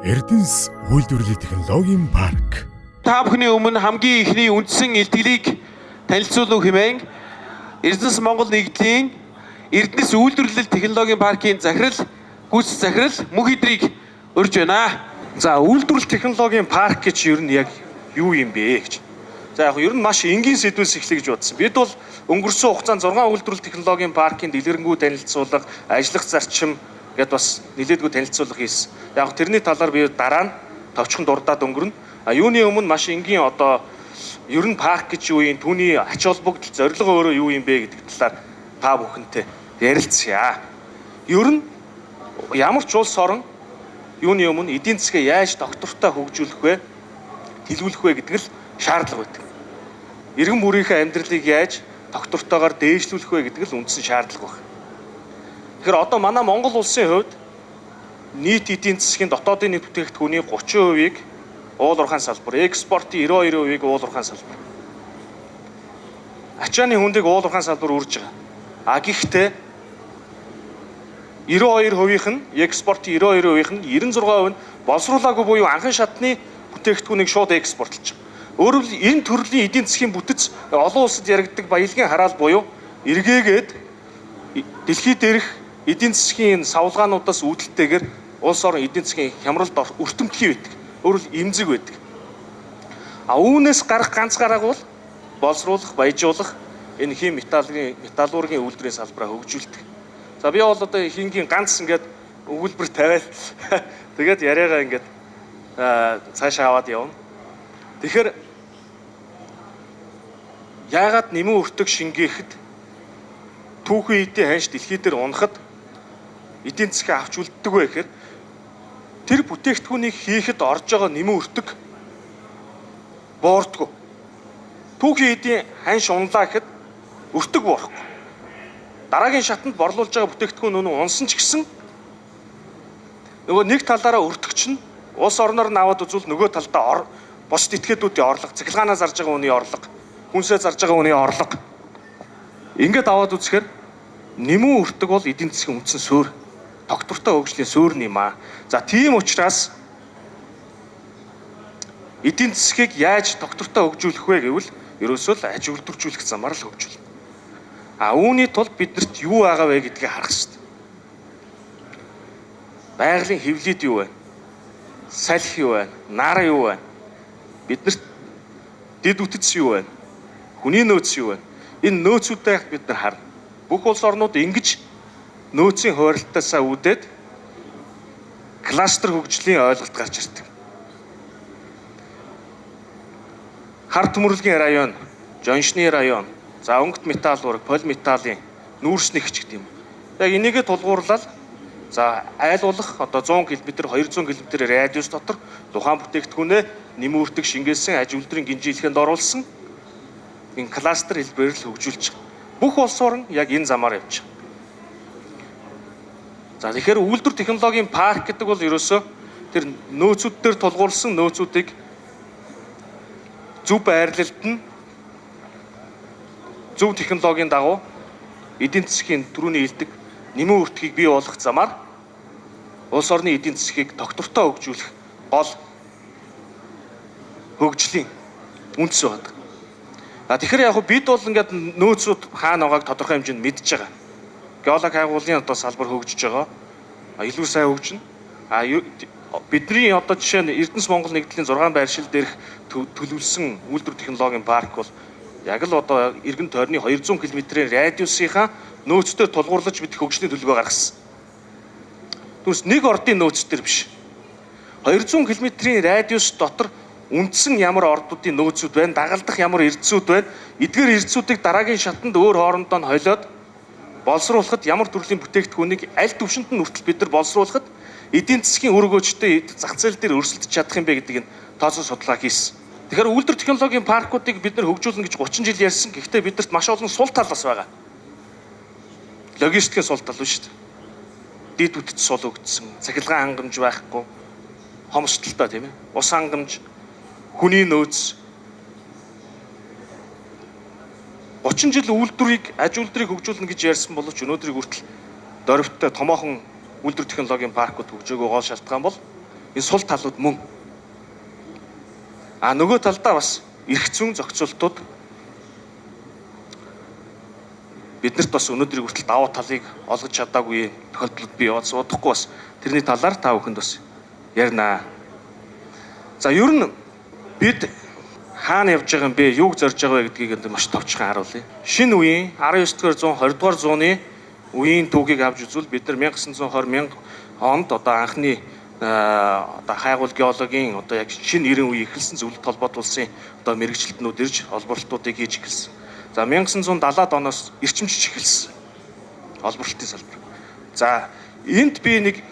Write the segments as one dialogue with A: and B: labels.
A: Эрдэнэс үйлдвэрлэлийн технологийн парк.
B: Та бүхний өмнө хамгийн эхний үндсэн илтгэлийг танилцуулах хэмээн Эрдэнэс Монгол нэгдлийн Эрдэнэс үйлдвэрлэл технологийн паркийн захирал, гүйц захирал Мөнх Идрийг урьж байна.
C: За, үйлдвэрлэл технологийн парк гэж ер нь яг юу юм бэ гэж. За, яг ер нь маш энгийн сэдвээс эхлэе гэж бодсон. Бид бол өнгөрсөн хугацаанд 6 үйлдвэрлэл технологийн паркийн дэлгэрэнгүй танилцуулга, ажиллах зарчим гэдээ бас нэлээдгүй танилцуулга хийсэн. Яг тэрний талаар би дараа нь товчхон дурдаад өнгөрнө. А юуны өмнө маш энгийн одоо ер нь парк гэж юу юм, түүний ач холбогдол, зорилго өөрөө юу юм бэ гэдэг талаар та бүхэнтэй ярилцъя. Ер нь ямар ч улс орон юуны өмнө эдийн засгаа яаж доктортой хөгжүүлэх вэ, төлөвлөх вэ гэдэг л шаардлага байдаг. Иргэн бүрийнхээ амьдралыг яаж доктортойгоор дээшлүүлэх вэ гэдэг л үндсэн шаардлага байна. Тэгэхээр одоо манай Монгол улсын хувьд нийт эдийн засгийн дотоодын нийт бүтээгдэхүүний 30%-ийг уул уурхайн салбар, экспортын 92%-ийг уул уурхайн салбар. Ачааны хүндийг уул уурхайн салбар үрж байгаа. А гэхдээ 92%-ийнх нь, экспортын 92%-ийнх нь 96% нь боловсруулаагүй буюу анхан шатны бүтээгдэхүүнийг шууд экспортлж байгаа. Өөрөөр хэлбэл, энэ төрлийн эдийн засгийн бүтэц олон улсад яригддаг баялагын хараал буюу эргээгээд дэлхий дээрх эдийн засгийн савлгаануудаас үүдэлтэйгээр улс орон эдийн засгийн хямралд өртөмтгий байдаг. Өөрөөр хэлбэл, эмзэг байдаг. А үүнээс гарах ганц гарааг бол боловсруулах, баяжуулах энэ хим металлын металлургийн үйлдвэрийн салбараа хөгжүүлдэг. За, би бол одоо хингийн ганц ингээд өгүүлбэр тавиад тэгээд яриагаа ингээд цаашаа аваад явна. Тэгэхээр яагаад нэмэн өртөг шингээхэд, түүхэн эдийн ханш дэлхий дээр унахад эдийн засгаа авч үлддэг вэ гэхээр тэр бүтээгдэхүүнийг хийхэд орж байгаа нэмэн өртөг буурдаггүй. Түүхэн эдийн ханш унлаа гэхэд өртөг буурахгүй. Дараагийн шатанд борлуулж байгаа бүтээгдэхүүн өнөө унсан ч гэсэн нөгөө нэг талаараа өртөгч нь улс орноор нь аваад үзвэл нөгөө талдаа бусад этгээдүүдийн орлого, цахилгаанаа зарж байгаа хүний орлого, хүнсээ зарж байгаа хүний орлого. Ингээд аваад үзэхээр нэмэн өртөг бол эдийн засгийн үндсэн суурь, тогтвортой хөгжлийн суурь юм аа. За, тийм учраас эдийн засгийг яаж тогтвортой хөгжүүлэх вэ гэвэл ерөөсөө л аж үйлдвэржүүлэх замаар л хөгжүүлнэ. А үүний тулд биднэрт юу байгаа вэ гэдгийг харах хэрэгтэй. Байгалийн хэвлийд юу вэ? Салхи юу вэ? Нар юу вэ? Биднэрт дэд бүтэц юу вэ? Хүний нөөц юу вэ? Энэ нөөцүүдээ бид нар харна. Бүх улс орнууд ингэж нөөцийн хуваарлтаасаа үүдээд кластер хөгжлийн ойлголт гарч ирдэг. Хар төмөрлөгийн район, Жоншны район, за өнгөт металлург, полиметаллын нүүрсний хич гэдэг юм. Яг энийгээ тулгуурлаад за айл болох одоо 100 км, 200 км радиус дотор тухайн бүтээгдэхүүнээ нэмэн өртөг шингээсэн аж үйлдвэрийн гинжийлэхэнд оруулсан энэ кластер хэлбэрээр л хөгжүүлж байгаа. Бүх улс орон яг энэ замаар явж байгаа. За, тэгэхээр үйлдвэр технологийн парк гэдэг бол ерөөсөө тэр нөөцүүд дээр тулгуурласан нөөцүүдийг зөв байрлалд нь зөв технологийн дагуу эдийн засгийн түрүүний хэлдэг нэмэн өртгийг бий болгох замаар улс орны эдийн засгийг тогтвортой хөгжүүлэх гол хөгжлийн үндэс байдаг. А тэгэхээр яг бид бол ингээд нөөцүүд хаана байгааг тодорхой хэмжээнд мэдж байгаа. Геолог хайгуулын одоо салбар хөгжиж байгаа. Илүү сайн хөгжинэ. А бидний одоо жишээ нь Эрдэнэс Монгол нэгдлийн 6 байршил дээрх төлөвлөсөн үйлдвэр технологийн парк бол яг л одоо эргэн тойрны 200 км-ийн радиусынхаа нөөцдөр тулгуурлаж бид хөгжлийн төлөвлөгөө гаргасан. Түүнээс нэг ордын нөөцдөр биш. 200 км-ийн радиус дотор үндсэн ямар ордуудын нөөцүүд байна, дагалдах ямар эрдэсүүд байна, эдгээр эрдэсүүдийг дараагийн шатанд өөр хоорондоо нь холиод боловсруулахад ямар төрлийн бүтээгдэхүүнийг аль түвшинд нь хүртэл бид нар боловсруулахад эдийн засгийн үр өгөөжтэй зах зээл дээр өрсөлдөж чадах юм бэ гэдэг нь тооцоо судалгаа хийсэн. Тэгэхээр үйлдвэр технологийн паркуудыг бид нар хөгжүүлнэ гэж 30 жил ярьсан. Гэхдээ биднэрт маш олон сул тал бас байгаа. Логистикийн сул тал биш үү? Дид бүтэц сул өгдсөн, цахилгаан хангамж байхгүй, хомсдолтой тийм ээ. Ус хангамж, хүний нөөц. 30 жил үйлдвэрийг, аж үйлдвэрийг хөгжүүлнэ гэж ярьсан боловч өнөөдрийг хүртэл дөрвтэй томоохон үйлдвэр технологийн паркууд хөгжөөгөө гол шалтгаан бол Энэ сул талууд мөн. А нөгөө талдаа бас эрх зүйн зохицуултууд биднэрт бас өнөөдрийг хүртэл давуу талыг олгож чадаагүй тохиолдлууд бий болсон. Удахгүй бас тэрний талаар та бүхэнд бас ярина. За ер нь бид хаана явж байгаа юм бэ? Юуг зорж байгаа вэ гэдгийг энд маш товчхон харуулъя. Шинэ үеийн 19 дугаар зуун, 20 дугаар зууны үеийн түүхийг авч үзвэл бид нар 1920 онд одоо анхны одоо хайгуул геологийн одоо яг шинэ 90 үе эхэлсэн зөвлөлт холбоот улсын одоо мэрэгчлэтнүүд ирж олборлолтуудыг хийж эхэлсэн. За 1970-ад оноос эрчимжиж эхэлсэн олборлолтын салбар. За энд би нэг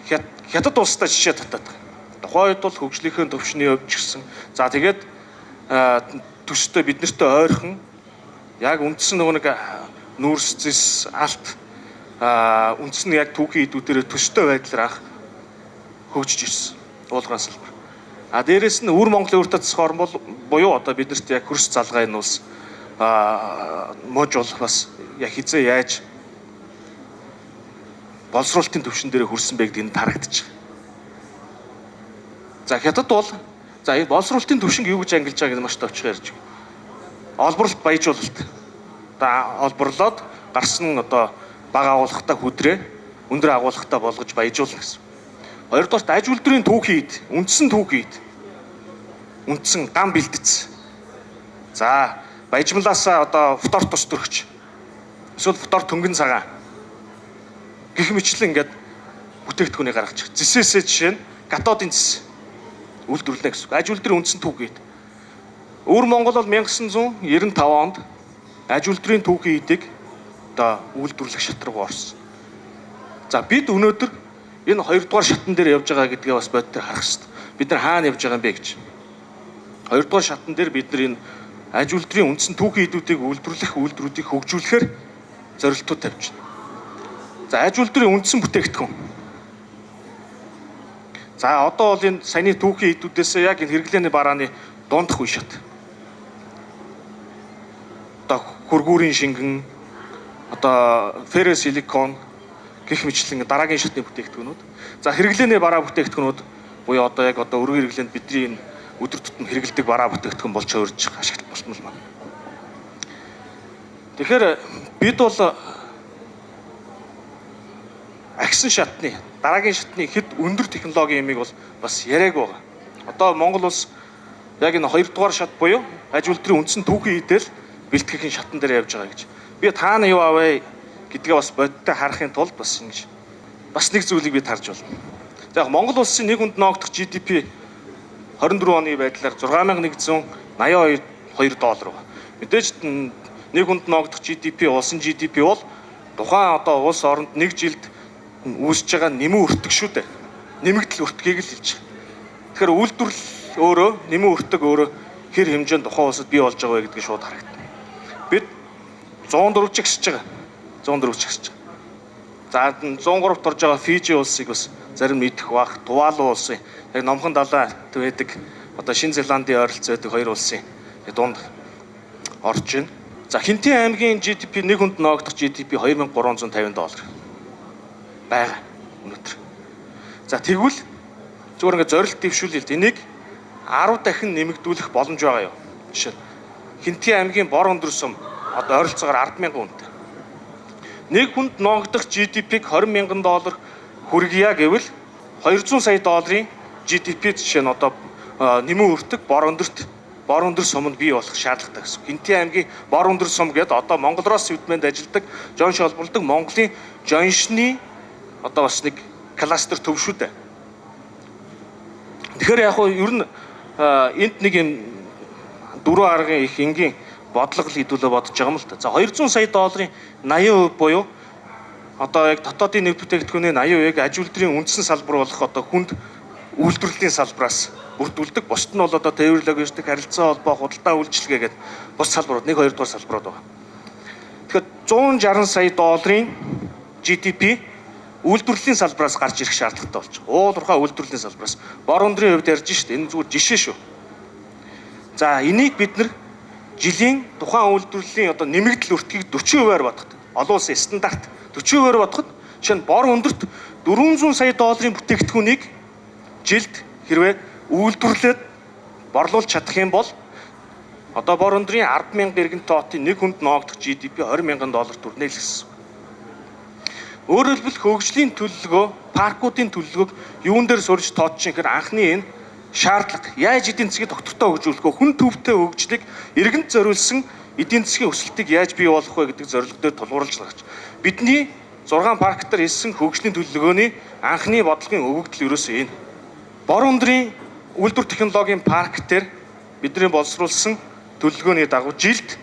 C: хятад улстай жишээ татаад байгаа. Тухайн үед бол хөгжлийнхээ төвшний хувьд ч гэсэн за тэгээд төстэй биднэртэй ойрхон яг үндсэн нөгөө нэг нүүрс зэс алт үндсэн яг түүхийн идүүдээр төстэй байдлаар анх хөгжиж ирсэн уулган салбар. А дээрэс нь өвөр Монголын өөртөө засах орн бол буюу одоо биднэрт яг хөрс залгай энэ улс мууж болох бас яг хизээ яаж боловсруулалтын төвшин дээр хүрсэн бэ гэдэг нь харагдчих. За хятад бол за энэ боловсруулалтын төвшинг юу гэж ангилж байгааг маш товчхон ярьж байна. Олборлолт баяжуулалт. Одоо олборлоод гарсан одоо бага агуулгатай хүдрээ өндөр агуулгатай болгож баяжуулна гэсэн. Хоёрдугаарт аж үйлдвэрийн түүхийн ид, үндсэн түүхийн ид. Үндсэн гам бэлдэц. За баяжмалаасаа одоо фтор тус төрөгч. Эсвэл фтор төнгөн цагаан. Гэх мэтлэн ингээд бүтээгдэхүүнийг гаргаж. Зэсээсээ жишээ нь катодын зэс үйлдвэрлэнэ гэсэн үг. Аж үйлдвэрийн үндсэн түүх гээд. Өвөр Монгол бол 1995 онд аж үйлдвэрийн түүхийн эдийг одоо үйлдвэрлэх шат руу орсон. За бид өнөөдөр энэ хоёрдугаар шатн дээр явж байгаа гэдгээ бас бодитоор харах хэрэгтэй. Бид нар хаана явж байгаа юм бэ гэж. Хоёрдугаар шатн дээр бид нар энэ аж үйлдвэрийн үндсэн түүхийн эдүүдийг үйлдвэрлэх үйлдвэрүүдийг хөгжүүлэхээр зорилтууд тавьж байна. За аж үйлдвэрийн үндсэн бүтээгдэхүүн. За одоо бол энэ саяны түүхийн эдүүдээс яг энэ хэрэглээний барааны дундах үе шат. Одоо хөргүүрийн шингэн, одоо ферросиликон гэх мэтлэн дараагийн шатны бүтээгдэхүүнүүд. За хэрэглээний бараа бүтээгдэхүүнүүд буюу одоо яг одоо өргөн хэрэглээнд бидний энэ өдөр тутам хэрэглэдэг бараа бүтээгдэхүүн болж хувирж ашиглах болтмол байна. Тэгэхээр бид бол агсан шатны дараагийн шатны хэд өндөр технологийн юмыг бол бас яриаг байгаа. Одоо Монгол улс яг энэ хоёрдугаар шат буюу аж үйлдвэрийн үндсэн түүхийн идэл бэлтгэхийн шатан дээр явж байгаа гэж. Би таана юу аваа гэдгээ бас бодиттой харахын тулд бас ингэж бас нэг зүйлийг би тарж байна. За яг Монгол улсын нэг хүнд ноогдох GDP 24 оны байдлаар 6182 доллар байна. Мэдээж нэг хүнд ноогдох GDP улсын GDP бол тухайн одоо улс оронд нэг жилд үүсэж байгаа нэмэн өртөг шүү дээ. Нэмэгдэл өртгийг л хэлж байгаа. Тэгэхээр үйлдвэрлэл өөрөө нэмэн өртөг өөрөө хэр хэмжээнд тухайн улсад бий болж байгаа вэ гэдгийг шууд харагдана. Бид 104 ч гисэж байгаа. 104 ч гисэж байгаа. За 103-т орж байгаа Фижи улсыг бас зарим мэдэх бах, Тувалу улсын яг номхон далай байдаг одоо Шинэ Зеландын ойролцоо байдаг хоёр улсын дунд орж байна. За Хинтийн аймгийн GDP нэг хүнд ноогдох GDP 2350 доллар байгаа өнөөдөр. За тэгвэл зүгээр ингээд зорилт дэвшүүлэл энийг 10 дахин нэмэгдүүлэх боломж байгаа юу? Жишээ нь Хинтийн аймгийн бор өндөр сум одоо ойролцоогоор 10,000 хүнтэй. Нэг хүнд ноогдох GDP-г 20,000 доллар хүргье гэвэл 200 сая долларын GDP жишээ нь одоо нэмэн өртөг бор өндөр суманд бий болох шаардлагатай гэсэн. Хинтийн аймгийн бор өндөр сум гэдэг одоо Монголроос Свидменд ажилладаг, жонш холбогддог Монголын жоншны одоо бас нэг кластер төв шүү дээ. Тэгэхээр яг хуу ер нь энд нэг юм дөрвөн аргын их энгийн бодлого л хэдүүлээ бодож байгаа юм л та. За 200 сая долларын 80% буюу одоо яг дотоодын нэг бүтээгдэхүүний 80%-ийг аж үйлдвэрийн үндсэн салбар болох одоо хүнд үйлдвэрлэлийн салбараас бүрдүүлдэг. Бусд нь бол одоо тээвэр логистик, харилцаа холбоо, худалдаа үйлчилгээ гэдэг бус салбарууд 1 2 дугаар салбарууд байгаа. Тэгэхээр 160 сая долларын GDP үйлдвэрлэлийн салбараас гарч ирэх шаардлагатай болж байгаа. Уул уурхай үйлдвэрлэлийн салбараас. Бор өндрийн хувьд ярьж шít. Энэ зүгээр жишээ шүү. За энийг бид нар жилийн тухайн үйлдвэрлэлийн одоо нэмэгдэл өртгийг 40%-аар бодоход олон улсын стандарт 40%-аар бодоход жишээ нь бор өндөрт 400 сая долларын бүтээгдэхүүнийг жилд Хэрвээ үйлдвэрлээд борлуулж чадах юм бол одоо бор өндрийн 10,000 иргэнтэй хотын нэг хүнд ноогдох GDP 20,000 доллар хүрнэ л гэсэн. Өөрөөр хэлбэл хөгжлийн төлөвлөгөө, паркуудын төлөвлөгөөг юун дээр суурьж тооцож юм гэхээр анхны энэ шаардлага яаж эдийн засгийг тогтвортой хөгжүүлэх вэ? Хүн төвтэй хөгжлийг иргэнд зориулсан эдийн засгийн өсөлтийг яаж бий болгох вэ гэдэг зорилго дээр тулгуурлаж гаргаж. Бидний 6 парк дээр хэлсэн хөгжлийн төлөвлөгөөний анхны бодлогын өгөгдөл ерөөсөө энэ. Бор өндрийн үйлдвэр технологийн парк дээр бидний боловсруулсан төлөвлөгөөний дагуу жилд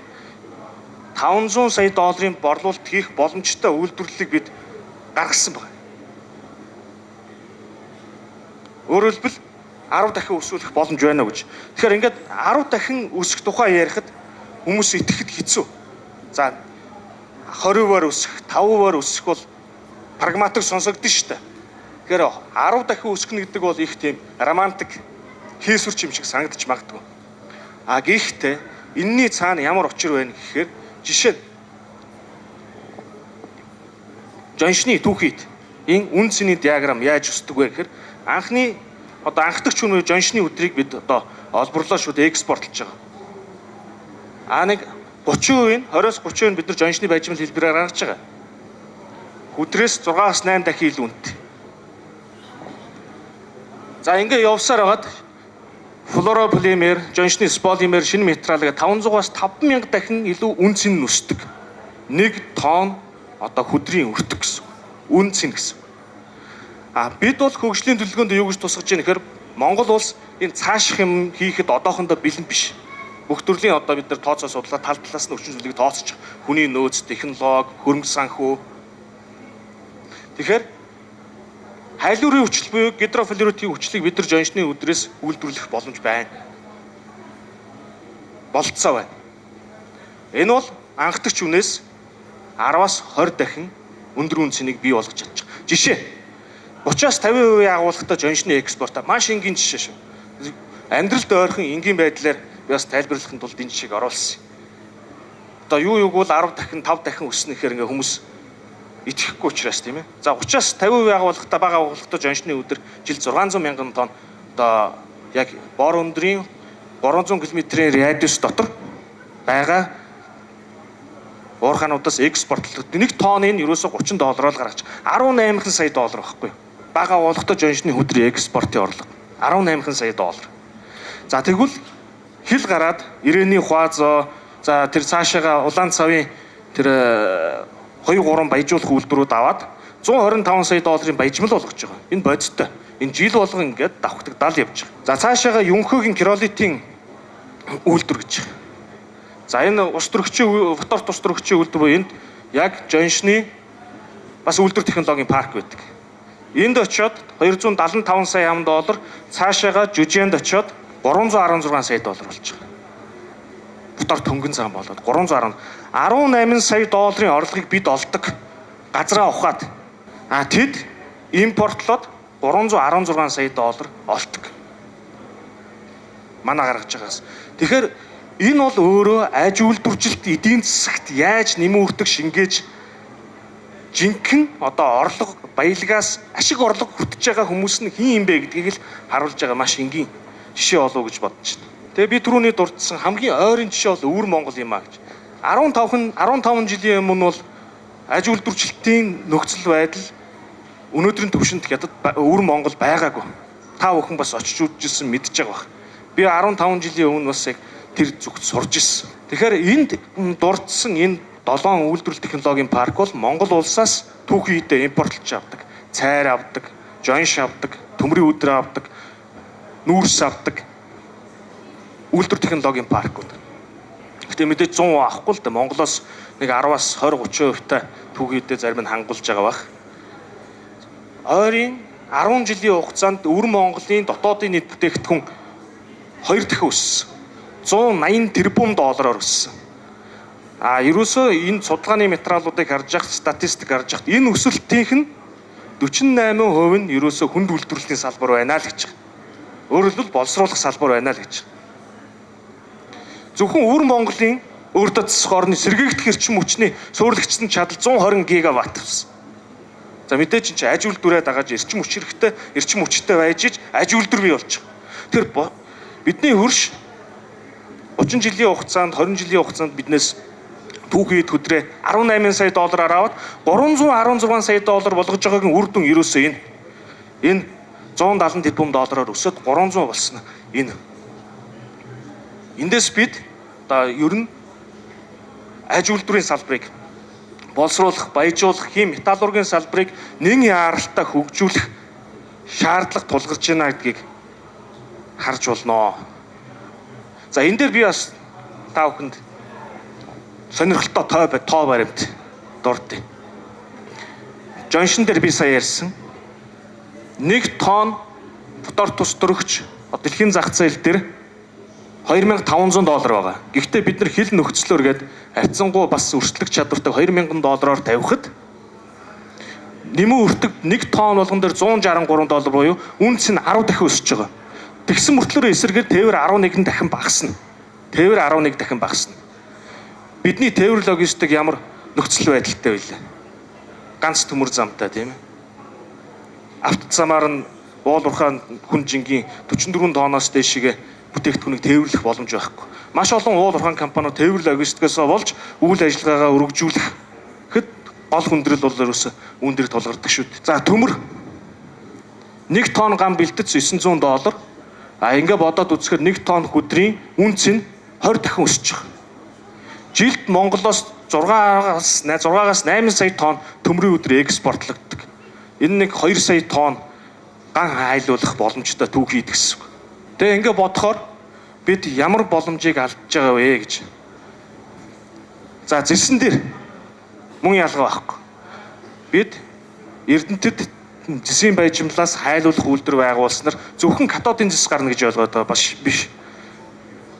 C: 500 сая долларын борлуулалт хийх боломжтой үйлдвэрлэлийг бид гаргасан байна. Өөрөөр хэлбэл 10 дахин өсвөлөх боломж байна гэж. Тэгэхээр ингээд 10 дахин өсөх тухай ярихад хүмүүс итгэхэд хэцүү. За 20%-аар өсөх, 5%-аар өсөх бол прагматик сонсогдсон шүү дээ. Тэгэхээр 10 дахин өсөх нь гэдэг бол их тийм романтик хийсвэрч юм шиг санагдаж магадгүй. А гэхдээ энэний цаана ямар учир байна гэхээр жишээ Жоншны түүхийд энэ үн цэний диаграм яаж өсдөг вэ гэхээр анхны одоо анхдагч хүн жоншны өдрийг бид одоо олборлоо шууд экспортлж байгаа. А нэг 30% нь 20-оос 30% нь бид нар жоншны баяжмал хэлбэрээр гаргаж байгаа. Хүдрээс 6-аас 8 дахин илүү үнэтэй. За ингээ явсаар хагаад флорополимер, жоншны сполимер, шинэ материал гэ 500-аас 5000 дахин илүү үн цэн нь өсдөг. 1 тонн одоо хүдрийн өртөг гэсэн. Үн цэн гэсэн. А бид бол хөгжлийн төлөвлөгөөнд юу гэж тусгаж байна гэхээр Монгол улс энэ цааших юм хийхэд одоохондоо бэлэн биш. Бүх төрлийн одоо бид нар тооцоо судлаа тал талаас нь өвчин зүйлийг тооцож байгаа. Хүний нөөц, технологи, хөрөнгө санхүү. Тэгэхээр хайлуурын хүчил буюу гидрофлюоритийн хүчлийг бид нар жоншны өдрөөс үйлдвэрлэх боломж байна. Болцоо байна. Энэ бол анхдагч үнээс 10-аас 20 дахин өндөр үн цэнийг бий болгож чадчих. Жишээ 30-аас 50% агуулгатай жоншны экспорт маш энгийн жишээ шүү. Амьдралд ойрхон энгийн байдлаар би бас тайлбарлахын тулд энэ жишээг оруулсан. Одоо юу юуг бол 10 дахин 5 дахин өснө гэхээр ингээ хүмүүс итгэхгүй учраас тийм ээ. За 30-аас 50% агуулгатай бага агуулгатай жоншны өдөр жил 600 мянган тонн одоо яг бор өндрийн 300 км-ийн радиус дотор байгаа уурхаануудаас экспортлдог. Нэг тонны нь ерөөсөө 30 доллараар гаргаж 18 сая доллар байхгүй. Бага агуулгатай жоншны хүдрийн экспортын орлого 18 сая доллар. За тэгвэл хил гараад Ирэний Хуазо за тэр цаашаага улаан цавын тэр 2 3 баяжуулах үйлдвэрүүд аваад 125 сая долларын баяжмал болгож байгаа. Энэ бодиттой. Энэ жил болгон ингээд давхтагдал явж байгаа. За цаашаага Юнхөгийн Кролитийн үйлдвэр гэж байгаа. За энэ ус төрөгчийн фторт ус төрөгчийн үйлдвэр буюу энд яг Жоншны бас үйлдвэр технологийн парк байдаг. Энд очиод 275 сая ам доллар, цаашаага Жүжэнд очиод 316 сая доллар болж байгаа. Фторт хөнгөн зам болоод 310 18 сая долларын орлогыг бид олдог. Газраа ухаад. А тэд импортлоод 316 сая доллар олдог. Манай гаргаж байгаас. Тэгэхээр энэ бол өөрөө аж үйлдвэржилт эдийн засагт яаж нэмэн үртэг шингээж жинхэнэ одоо орлого баялагаас ашиг орлого хүртэж байгаа хүмүүс нь хин юм бэ гэдгийг л харуулж байгаа маш энгийн жишээ болов гэж бодож байна. Тэгээ би түрүүний дурдсан хамгийн ойрын жишээ бол өвөр Монгол юм а гэж. 15 жилийн өмнө бол аж үйлдвэржилтийн нөхцөл байдал өнөөдрийн түвшинд хятад өвөр Монгол байгаагүй. Та бүхэн бас очиж үзчихсэн мэдж байгаа бах. Би 15 жилийн өмнө бас яг тэр зүгт сурж ирсэн. Тэгэхээр энд дурдсан энэ 7 үйлдвэрлэл технологийн парк бол Монгол улсаас түүхий эдээ импортлж авдаг, цайр авдаг, жонш авдаг, төмрийн өдрөө авдаг, нүүрс авдаг үйлдвэр технологийн паркууд. Гэтэ мэдээж 100% авахгүй л да. Монголоос нэг 10-аас 20 30% та түүхий эдээ зарим нь хангуулж байгаа бах. Ойрын 10 жилийн хугацаанд өвөр Монголын дотоодын нийт бүтээгдэхүүн 2 дахин өссөн. 180 тэрбум доллараар өссөн. А ерөөсөө энэ судалгааны материалуудыг харж явах, статистик харж явахад энэ өсөлтийнх нь 48% нь ерөөсөө хүнд үйлдвэрлэлийн салбар байна л гэж байгаа. Өөрөөр хэлбэл боловсруулах салбар байна л гэж. Зөвхөн өвөр Монголын өөртөө засах орны сэргээгдэх эрчим хүчний суурлэгчсэн чадал 120 гигаватт болсон. За мэдээж энэ чинь аж үйлдвэрээ дагаж эрчим хүч хэрэгтэй, эрчим хүчтэй байж иж аж үйлдвэр бий болж байгаа. Тэр бидний хөрш 30 жилийн хугацаанд, 20 жилийн хугацаанд биднээс түүхий эд хөдрөө 18 сая доллараар аваад 316 сая доллар болгож байгаагийн үр дүн ерөөсөө энэ. Энэ 170 тэрбум доллараар өсөд 300 болсон энэ. Эндээс бид одоо ер нь аж үйлдвэрийн салбарыг боловсруулах, баяжуулах, хим металлургийн салбарыг нэн яаралтай хөгжүүлэх шаардлага тулгарч байна гэдгийг харж болно. За энэ дээр би бас та бүхэнд сонирхолтой тоо баримт дурдъя. Жоншин дээр би сая ярьсан. 1 тонн фтор тус төрөгч дэлхийн зах зээл дээр 2500 доллар байгаа. Гэхдээ бид нар хил нөхцлөөр гээд харьцангуй бас өрсөлдөх чадвартай 2000 доллараар тавихад нэмэн өртөг 1 тонн болгон дээр 163 доллар буюу үнэ цэн 10 дахин өсөж байгаа. Тэгсэн мөртлөөрөө эсрэгээр тээвэр 11 дахин багасна. Тээвэр 11 дахин багасна. Бидний тээвэр логистик ямар нөхцөл байдалтай вэ? Ганц төмөр замтай, тийм ээ. Авто замаар нь уул уурхай хүн жингийн 44 тонноос дээшгээ бүтээгдэхүүнийг тээвэрлэх боломж байхгүй. Маш олон уул уурхайн компаниуд тээвэр логистикээс болж үйл ажиллагаагаа өргөжүүлэхэд гол хүндрэл бол ерөөсөө үүн дээр тулгардаг шүү дээ. За төмөр 1 тонн гам бэлтгэц 900 доллар. А ингээ бодоод үзэхээр 1 тонн хүдрийн үнэ цэн 20 дахин өсөж байгаа. Жилд Монголоос 6-аас 8 сая тонн төмрийн өдөр экспортлогддог. Энэ нэг 2 сая тонн ган хайлуулах боломжтой түүх хийдэг гэсэн үг. Тэгээ ингээ бодохоор бид ямар боломжийг алдж байгаа вэ гэж. За зэсэн дээр мөн ялгаа байхгүй. Бид Эрдэнэтэд зэсийн баяжмлаас хайлуулах үйлдвэр байгуулснаар зөвхөн катодын зэс гарна гэж ойлгоод байгаа бас биш.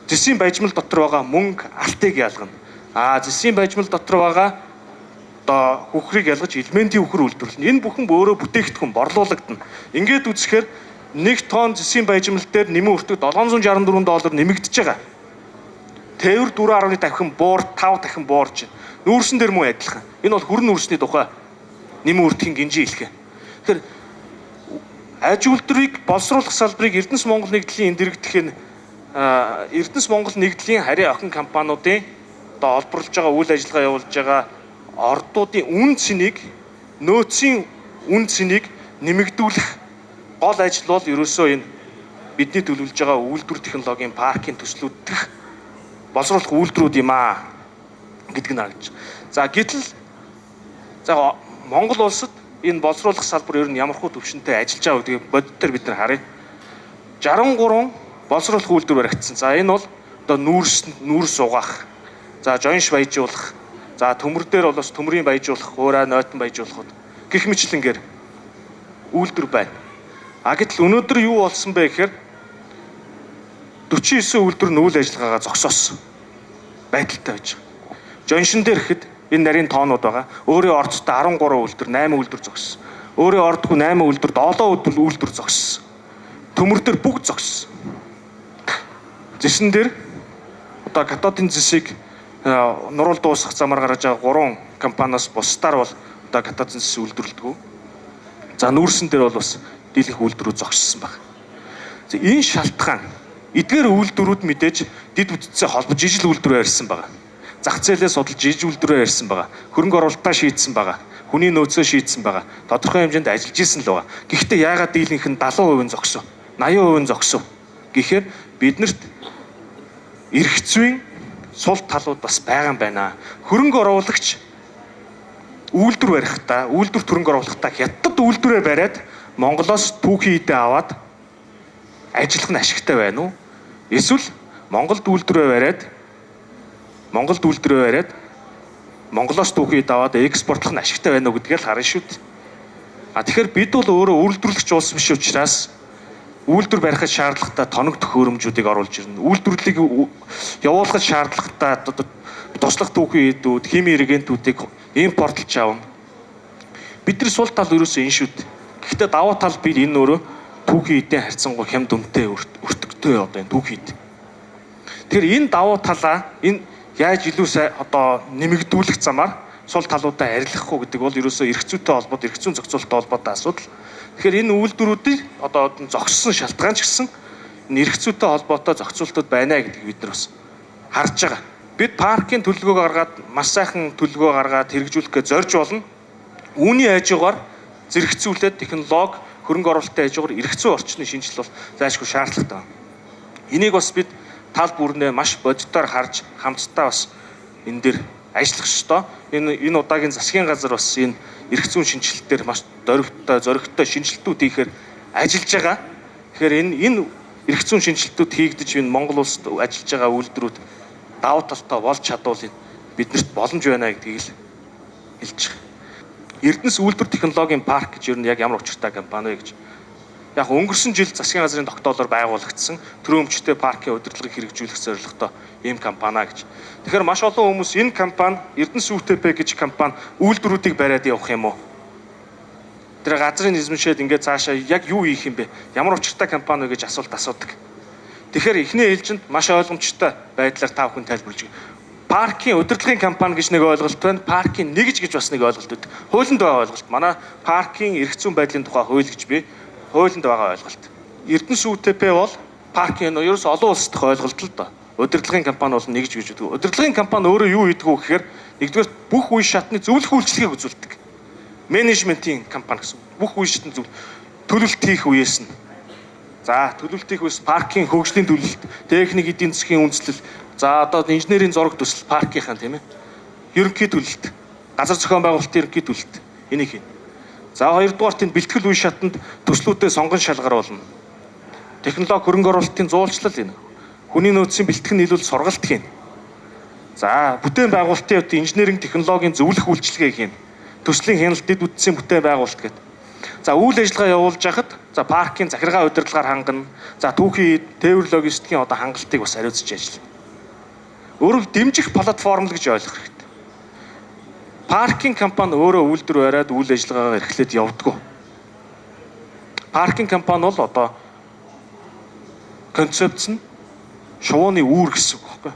C: Зэсийн баяжмал дотор байгаа мөнгө алтыг ялгана. А зэсийн баяжмал дотор байгаа одоо хөхрийг ялгаж элементийн үхэр үйлдвэрлэнэ. Энэ бүхэн өөрөө бүтээгдэхүүн борлуулагдана. Ингээд үзэхээр 1 тонн зэсийн баяжмал дээр нэмэн өртөг 764 доллар нэмэгдэж байгаа. Тээвэр 4.1 дахин буур, 5 дахин буурч. Нүүрсэн дээр мөн адилхан. Энэ бол хүрэн нүүрсний тухай нэмэн өртгийн гинжин хэлхэ. Тэгэхээр аж үйлдвэрийг боловсруулах салбарыг Эрдэнэс Монгол нэгдлийн энэ дэрэгдэх нь Эрдэнэс Монгол нэгдлийн харийн охин компаниудын одоо олборлож байгаа үйл ажиллагаа явуулж байгаа ордуудын үн цэнийг, нөөцийн үн цэнийг нэмэгдүүлэх гол ажил бол ерөөсөө энэ бидний төлөвлөж байгаа үйлдвэр технологийн паркийн төслүүд дэх боловсруулах үйлдвэрүүд юм аа гэдг нь харагдаж байна. За гэтэл за Монгол улсад энэ боловсруулах салбар ер нь ямар хуу төвшөнтэй ажиллаж байгаа гэдгийг бодит дээр бид нар харъя. 63 боловсруулах үйлдвэр баригдсан. За энэ бол одоо нүүрс угаах, за жонш баяжуулах, за төмөр дээр бол бас төмрийн баяжуулах, хуурай нойтон баяжуулахуд гэх мэтлэнгээр үйлдвэр байна. А гэтэл өнөөдөр юу болсон бэ гэхээр 49 үйлдвэр нь үйл ажиллагаагаа зогсоосон байдалтай байж байгаа. Жоншин дээр гэхэд энэ нарийн тоонууд байгаа. Өөрийн орцтой 13 үйлдвэр, 8 үйлдвэр зогссон. Өөрийн ордгүй 8 үйлдвэр, 7 үйлдвэр зогссон. Төмөр дээр бүгд зогссон. Зэсэн дээр одоо катодын зэсийг нуруул дуусгах замаар гаргаж байгаа 3 компаниас бусдаар бол одоо катодын зэс үйлдвэрлэдэг. За нүүрсэн дээр бол бас дийлэнх үйлдвэрүүд зогссон байна. За энэ шалтгаан эдгээр үйлдвэрүүд мэдээж дэд бүтцээ холбож ижил үйлдвэрээр ярьсан байгаа. Зах зээлээ судалж ижил үйлдвэрээр ярьсан байгаа. Хөрөнгө оруулалтаа шийдсэн байгаа. Хүний нөөцөө шийдсэн байгаа. Тодорхой хэмжээнд ажиллаж исэн л байгаа. Гэхдээ яагаад дийлэнх нь 70% нь зогсов? 80% нь зогсов? Гэхээр биднэрт эрх зүйн сул талууд бас байгаа юм байна. Хөрөнгө оруулагч үйлдвэр барихтаа, үйлдвэрт хөрөнгө оруулахдаа хятад үйлдвэрээ бариад Монголоос түүхий эдээ аваад ажиллах нь ашигтай байна уу? Эсвэл Монголд үйлдвэрээ бариад Монголоос түүхий эд аваад экспортлох нь ашигтай байна уу гэдгийг л харна шүү дээ. А тэгэхээр бид бол өөрөө үйлдвэрлэгч улс биш учраас үйлдвэр барихад шаардлагатай тоног төхөөрөмжүүдийг оруулж ирнэ. Үйлдвэрлэлийг явуулахад шаардлагатай туслах түүхий эдүүд, химийн регентүүдийг импортлж авна. Бидний сул тал ерөөсөө энэ шүү дээ. Гэхдээ давуу тал бид энэ өөрөө түүхий эдийн харьцангуй хямд үнэтэй өртөгтэй одоо энэ түүхий эд. Тэгэхээр энэ давуу талаа энэ яаж илүү сайн одоо нэмэгдүүлэх замаар сул талуудаа арилгах уу гэдэг бол ерөөсөө эрх зүйтэй холбоотой, эрх зүйн зохицуулалттай холбоотой асуудал. Тэгэхээр энэ үйлдвэрүүдийг одоо зогссон шалтгаан ч гэсэн энэ эрх зүйтэй холбоотой зохицуултууд байна гэдгийг бид нар бас харж байгаа. Бид паркийн төлөвлөгөө гаргаад, маш сайхан төлөвлөгөө гаргаад хэрэгжүүлэх гэж зорж болно. Үүний хажуугаар зэрэгцүүлээд технологи, хөрөнгө оруулалтын хажуугаар эрх зүйн орчны шинжилэл бол зайлшгүй шаардлагатай байна. Энийг бас бид тал бүрнээ маш бодитоор харж хамтдаа бас энэ дээр ажиллах ёстой. Энэ удаагийн засгийн газар бас энэ эрх зүйн шинжилэлтээр маш дөрвтэй, зоригтой шинжилтүүд хийхээр ажиллаж байгаа. Тэгэхээр энэ эрх зүйн шинжилтүүд хийгдэж энэ Монгол улсад ажиллаж байгаа үйлдвэрүүд давуу талтай болж чадвал энэ биднэрт боломж байна гэдгийг л хэлж байгаа. Эрдэнэс үйлдвэр технологийн парк гэж ер нь яг ямар учиртай компани вэ гэж. Яг өнгөрсөн жил засгийн газрын тогтоолоор байгуулагдсан төрөө өмчтэй паркийн удирдлагыг хэрэгжүүлэх зорилготой ийм компани гэж. Тэгэхээр маш олон хүмүүс энэ компани Эрдэнэс ҮТП гэж компани үйлдвэрүүдийг бариад явах юм уу? Тэр газрын эзэмшээд ингээд цаашаа яг юу хийх юм бэ? Ямар учиртай компани вэ гэж асуулт асуудаг. Тэгэхээр эхний ээлжинд маш ойлгомжтой байдлаар та бүхэн тайлбарлаж өгье. Паркийн удирдлагын компани гэж нэг ойлголт байна. Паркийн нэгж гэж бас нэг ойлголт байдаг. Хуулинд байгаа ойлголт. Манай паркийн эрх зүйн байдлын тухай хууль гэж би хуулинд байгаа ойлголт. Эрдэнэс ҮТП бол паркийн ерөөс олон улс дахь ойлголт л доо. Удирдлагын компани бол нэгж гэж өгдөг. Удирдлагын компани өөрөө юу хийдэг вэ гэхээр нэгдүгээр бүх үе шатны зөвлөх үйлчилгээг үзүүлдэг. Менежментийн компани гэсэн. Бүх үе шатны зөв төлөвлөлт хийх үеэс нь. За төлөвлөлт хийх үеэс паркийн хөгжлийн төлөвлөлт, техник эдийн засгийн үндэслэл, за одоо инженерийн зураг төсөл паркийнхан тийм ээ. Ерөнхий төлөлт, газар зохион байгуулалтын ерөнхий төлөлт энийг хийнэ. За хоёрдугаарт энэ бэлтгэл үе шатанд төслүүдээ сонгон шалгаруулна. Технологи хөрөнгө оруулалтын зуулчлал энэ. Хүний нөөцийн бэлтгэл нийлүүл сургалт хийнэ. За бүтээн байгуулалтын хувьд инженеринг технологийн зөвлөх үйлчилгээ хийнэ. Төслийн хяналт дэд бүтцийн бүтээн байгуулалт гэдэг. За үйл ажиллагаа явуулж байхад за паркийн захиргаа удирдлагаар хангана. За түүхийн тээвэр логистикийн одоо хангалтыг бас хариуцж ажиллана. Өөрөөр дэмжих платформ л гэж ойлгох хэрэгтэй. Паркийн компани өөрөө үйлдвэр бариад үйл ажиллагаагаа эрхлээд явдггүй. Паркийн компани бол одоо концепц нь шувууны үүр гэсэн үг байхгүй.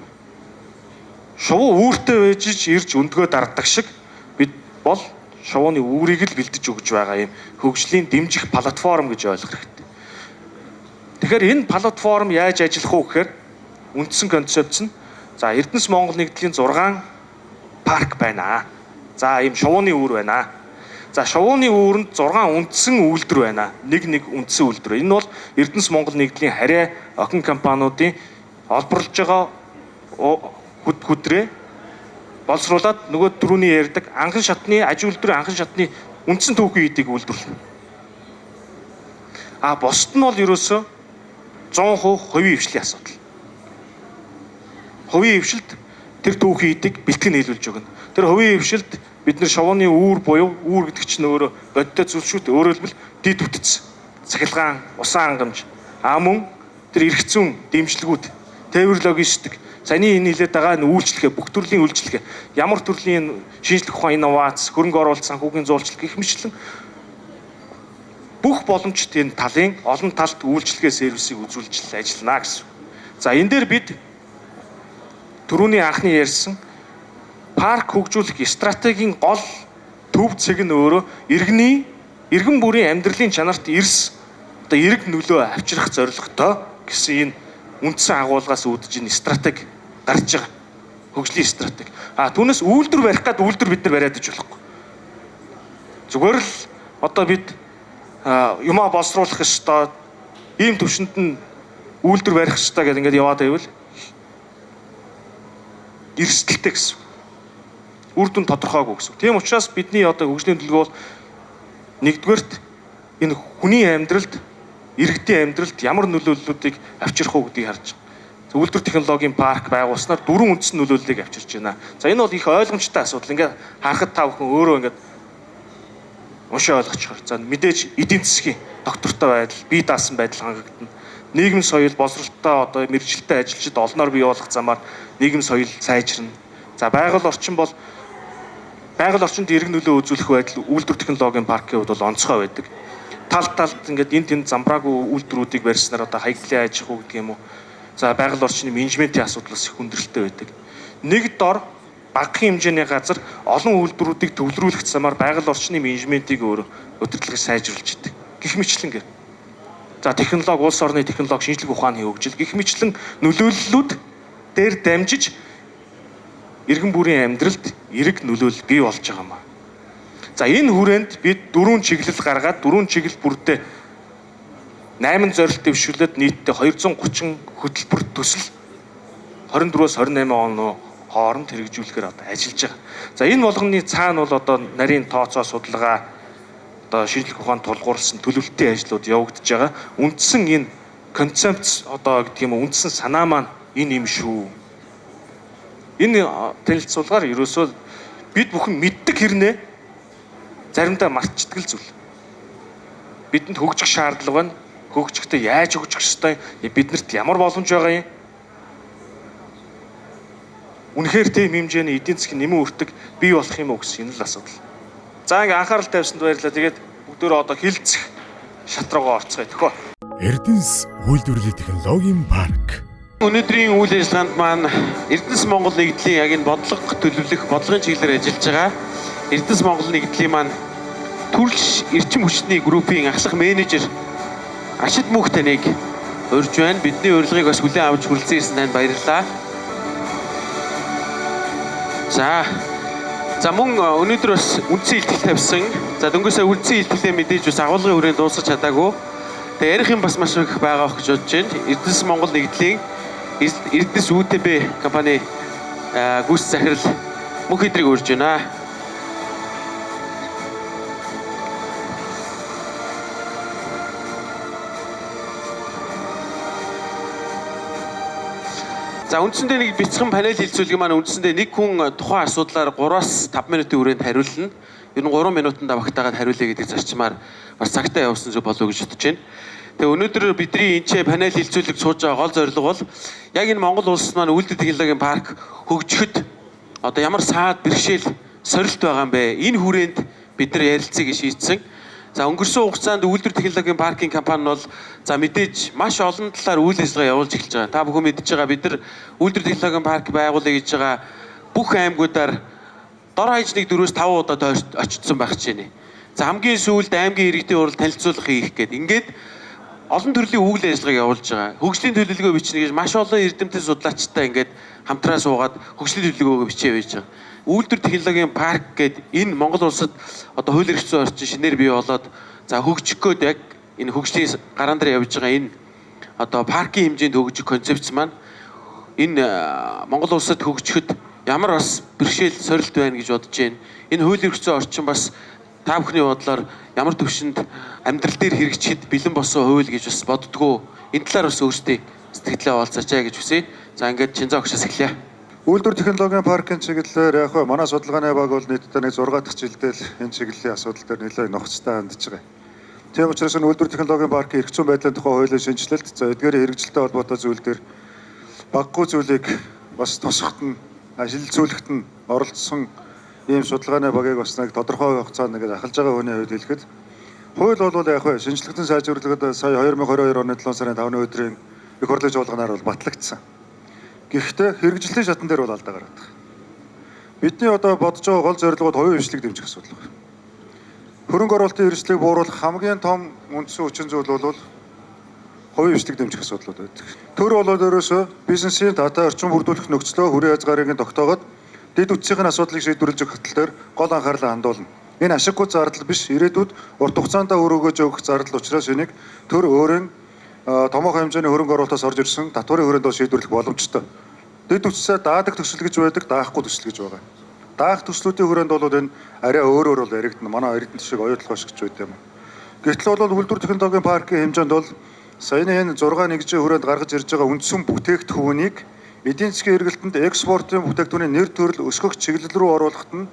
C: Шувуу үүртэй байж ирж өндгөө дарддаг шиг бид бол шувууны үүрийг л бэлдэж өгж байгаа юм хөгжлийн дэмжих платформ гэж ойлгох хэрэгтэй. Тэгэхээр энэ платформ яаж ажиллах вэ гэхээр үндсэн концепц нь за Эрдэнэс Монгол нэгдлийн 6 парк байна. За ийм шувууны үүр байна. За шувууны үүрэнд 6 үндсэн үйлдвэр байна. Нэг үндсэн үйлдвэр. Энэ бол Эрдэнэс Монгол нэгдлийн харьяа охин компаниудын олборлож байгаа хүдрээ боловсруулад нөгөө түрүүний ярьдаг анхан шатны аж үйлдвэрийн анхан шатны үндсэн түүхийн эдийг үйлдвэрлэнэ. А бусд нь бол ерөөсөө 100% хувийн хвшлийн асуудал. Хувийн хвшилд тэр түүхийн эдийг бэлтгэн нийлүүлж өгнө. Тэр хувийн хвшилд бид нэр шувууны үүр буюу үүр гэдэг чинь өөрөө бодиттой зүйл шүү дээ. Өөрөөр хэлбэл дид бүтц, цахилгаан, усан хангамж, а мөн тэр эрх зүйн дэмжлэгүүд, тээвэр логистик, саяны энэ хэлээд байгаа энэ үйлчлэгээ, бүх төрлийн үйлчлэгээ, ямар төрлийн шинжлэх ухаан, инновац, хөрөнгө оруулалт, санхүүгийн зуулчлал гэх мэтлэн бүх боломжит энэ талын олон талт үйлчлэгээ сервисийг үзүүлж ажиллана гэсэн. За энэ дээр бид түрүүний анхны ярьсан парк хөгжүүлэх стратегийн гол төв цэг нь өөрөө иргэн бүрийн амьдралын чанарт эрс одоо эрг нөлөө авчрах зорилготой гэсэн энэ үндсэн агуулгаас үүдэж энэ стратеги гарч байгаа. Хөгжлийн стратеги. А түүнээс үйлдвэр барих гээд үйлдвэр бид нар бариад иж болохгүй. Зүгээр л одоо бид юмаа боловсруулах ёстой, ийм төвшөнд нь үйлдвэр барих ёстой гэдэг ингээд яваад байвал эрсдэлтэй гэсэн. Үр дүн тодорхойгүй гэсэн. Тийм учраас бидний одоо хөгжлийн төлөвлөгөө бол нэгдүгээрт энэ хүний амьдралд, иргэдийн амьдралд ямар нөлөөллүүдийг авчрах уу гэдгийг харж байгаа. Үйлдвэр технологийн парк байгуулснаар дөрвөн үндсэн нөлөөллийг авчирч байна. За энэ бол их ойлгомжтой асуудал. Ингээд харахад та бүхэн өөрөө ингээд уншаа ойлгочихор. За мэдээж эдийн засгийн доктортой байдал, бие даасан байдал хангагдана. Нийгэм соёл, боловсролтой одоо мэргэжилтэй ажилчид олноор бий болох замаар нийгэм соёл сайжирна. За байгаль орчин бол байгаль орчинд эрг нөлөө үзүүлэх байдал үйлдвэр технологийн паркийн хувьд бол онцгой байдаг. Тал талд ингээд энд тэнд замбраагүй үйлдвэрүүдийг барьснаар одоо хаягдлын аж ахуй гэдэг юм уу. За байгаль орчны менежментийн асуудал бас их хүндрэлтэй байдаг. Нэг дор Багахан хэмжээний газар олон үйлдвэрүүдийг төвлөрүүлэх замаар байгаль орчны менежментийг өөрөө удирдлагыг сайжруулж идэг. Гэх мэтлэнгээр. За технологи, улс орны технологи, шинжлэх ухааны хөгжил гэх мэтлэн нөлөөллүүд дээр дамжиж иргэн бүрийн амьдралд эерэг нөлөөлөл бий болж байгаа юм аа. За энэ хүрээнд бид дөрвөн чиглэл гаргаад дөрвөн чиглэл бүрдээ 8 зорилт дэвшүүлээд нийтдээ 230 хөтөлбөр төсөл 24-өөс 28 оны хооронд хэрэгжүүлэхээр одоо ажиллаж байгаа. За энэ болгоны цаана бол одоо нарийн тооцоо судалгаа, одоо шинжлэх ухаанд тулгуурласан төлөвлөлтийн ажлууд явагдаж байгаа. Үндсэн энэ концепц одоо гэдэг юм уу, үндсэн санаа маань энэ юм шүү. Энэ танилцуулгаар ерөөсөө бид бүхэн мэддэг хэрнээ заримдаа мартчихдаг л зүйл. Бидэнд хөгжих шаардлага байна. Хөгжихдээ яаж хөгжих ёстой? Биднэрт ямар боломж байгаа юм? Үнэхээр тийм хэмжээний эдийн засгийн нэмэн өртөг бий болох юм уу гэсэн энэ л асуудал. За ингээ анхаарал тавьсанд баярлалаа. Тэгээд бүгдөө одоо хилцэх шат руугаа орцгоё төхөө.
A: Эрдэнэс үйлдвэрлэлийн технологийн парк.
B: Өнөөдрийн үйл ажиллагаанд маань Эрдэнэс Монгол нэгдлийн яг энэ бодлого төлөвлөх бодлогын чиглэлээр ажиллаж байгаа Эрдэнэс Монгол нэгдлийн маань төрөлш эрчим хүчний группийн ахлах менежер Ашид Мөнх таныг урьж байна. Бидний урилгыг бас хүлээн авч хүрэлцэн ирсэн танд баярлалаа. За мөн өнөөдөр бас үндсэн илтгэл тавьсан. За дөнгөсөө үндсэн илтгэлээ мэдээж бас агуулгын хүрээнд дуусгах чадаагүй. Тэгээ ярих юм бас маш их байгаа ох гэж бодож байна. Эрдэнэс Монгол нэгдлийн Эрдэнэс ҮТБ компани гүйц захирал Мөнх Идрийг урьж байна. За үндсэндээ нэг бяцхан панел хэлцүүлэг маань үндсэндээ нэг хүн тухайн асуудлаар 3-5 минутын хүрээнд хариулна. Ер нь 3 минутанд багтаагаад хариулъя гэдэг зарчмаар бас цагтаа явсан зүйл болов уу гэж бодож байна. Тэгээ өнөөдөр бидний энэ ч панел хэлцүүлэг сууж байгаа гол зорилго бол яг энэ Монгол улс маань үйлдвэр технологийн парк хөгжихэд одоо ямар саад бэрхшээл сорилт байгаа юм бэ? Энэ хүрээнд бид нар ярилцъя гэж шийдсэн. За өнгөрсөн хугацаанд үйлдвэр технологийн паркийн компани бол за мэдээж маш олон талаар үйл ажиллагаа явуулж эхэлж байгаа. Та бүхэн мэдж байгаа, бид нар үйлдвэр технологийн парк байгуулъя гэж байгаа бүх аймагуудаар дор хаяж нэг 4-5 удаа очсон байх чинь. За хамгийн сүүлд аймгийн иргэдийн хурал танилцуулга хийх гээд ингээд олон төрлийн үйл ажиллагааг явуулж байгаа. Хөгжлийн төлөвлөгөө бичнэ гэж маш олон эрдэмтэн судлаачтай ингээд хамтраа суугаад хөгжлийн төлөвлөгөөгөө бичээ байж байгаа. Үйлдвэр технологийн парк гээд энэ Монгол улсад одоо хууль эрх зүйн орчин шинээр бий болоод за хөгжих гээд яг энэ хөгжлийн гараан дээр явж байгаа энэ одоо паркийн хэмжээнд хөгжих концепц маань энэ Монгол улсад хөгжихэд ямар бас бэрхшээл сорилт байна гэж бодож байна. Энэ хууль эрх зүйн орчин бас та бүхний бодлоор ямар төвшөнд амьдрал дээр хэрэгжихэд бэлэн болсон хууль гэж бас боддгоо. Энэ талаар бас өөрсдийн сэтгэлээ хуваалцаач гэж хүсье. За ингээд Чинзаа огшоос эхлэе.
D: Үйлдвэр технологийн паркын чиглэлээр яг хөө манай судалгааны баг бол нийтдээ нэг 6 дахь жилдээ л энэ чиглэлийн асуудал дээр нэлээд нухацтай хандж байгаа. Тийм учраас энэ үйлдвэр технологийн паркын эрх зүйн байдлын тухай хуулийн шинэчлэлт, за эдгээрийн хэрэгжилтэй холбоотой зүйл дээр багагүй зүйлийг бас тусахт нь, ажилзүүлэхэд нь оролцсон ийм судалгааны багийг бас нэг тодорхой хугацаанд нэг ахалж байгаа хүний хувьд хэлэхэд хууль бол яг хөө шинэчлэгдэн сайжруулахад сая 2022 оны 7 сарын 5-ны өдрийн их хурлын чуулганаар бол батлагдсан. Гэхдээ хэрэгжлийн шатан дээр бол алдаа гараад байгаа. Бидний одоо бодож байгаа гол зорилгод хувийн хвшлийг дэмжих асуудал байна. Хөрөнгө оруулалтын хэрэгжлийг бууруулах хамгийн том үндсэн хүчин зүйл бол хувийн хвшлийг дэмжих асуудлууд байдаг. Төр болоод ерөөсөө бизнесийн дата орчин бүрдүүлэх нөхцлөө хүрээ хязгаарыг нь тогтоогоод дэд үтсийн асуудлыг шийдвэрлэж өгөх тал дээр гол анхаарлаа хандуулна. Энэ ашиггүй зардал биш, ирээдүйд урт хугацаанд үр өгөөж өгөх зардал учраас энийг төр өөрийн томоохон хэмжээний хөрөнгө оруулалтаас орж ирсэн татварын хүрээнд бол шийдвэрлэх боломжтой. Дэд үтсээ даадаг төсөл гэж байдаг, даахгүй төсөл гэж байгаа. Даах төслүүдийн хүрээнд бол энэ арай өөрөөр бол яригдана. Манай эрдэнэт шиг оюутлогоо шиг ч байд юм. Гэтэл бол үйлдвэр технологийн паркийн хэмжээнд бол саяны энэ 6 нэгжийн хүрээнд гаргаж ирж байгаа үндсэн бүтээгдэхүүнийг эдийн засгийн эргэлтэнд экспортын бүтээгдэхүүний нэр төрөл өсгөх чиглэл рүү оруулахад нь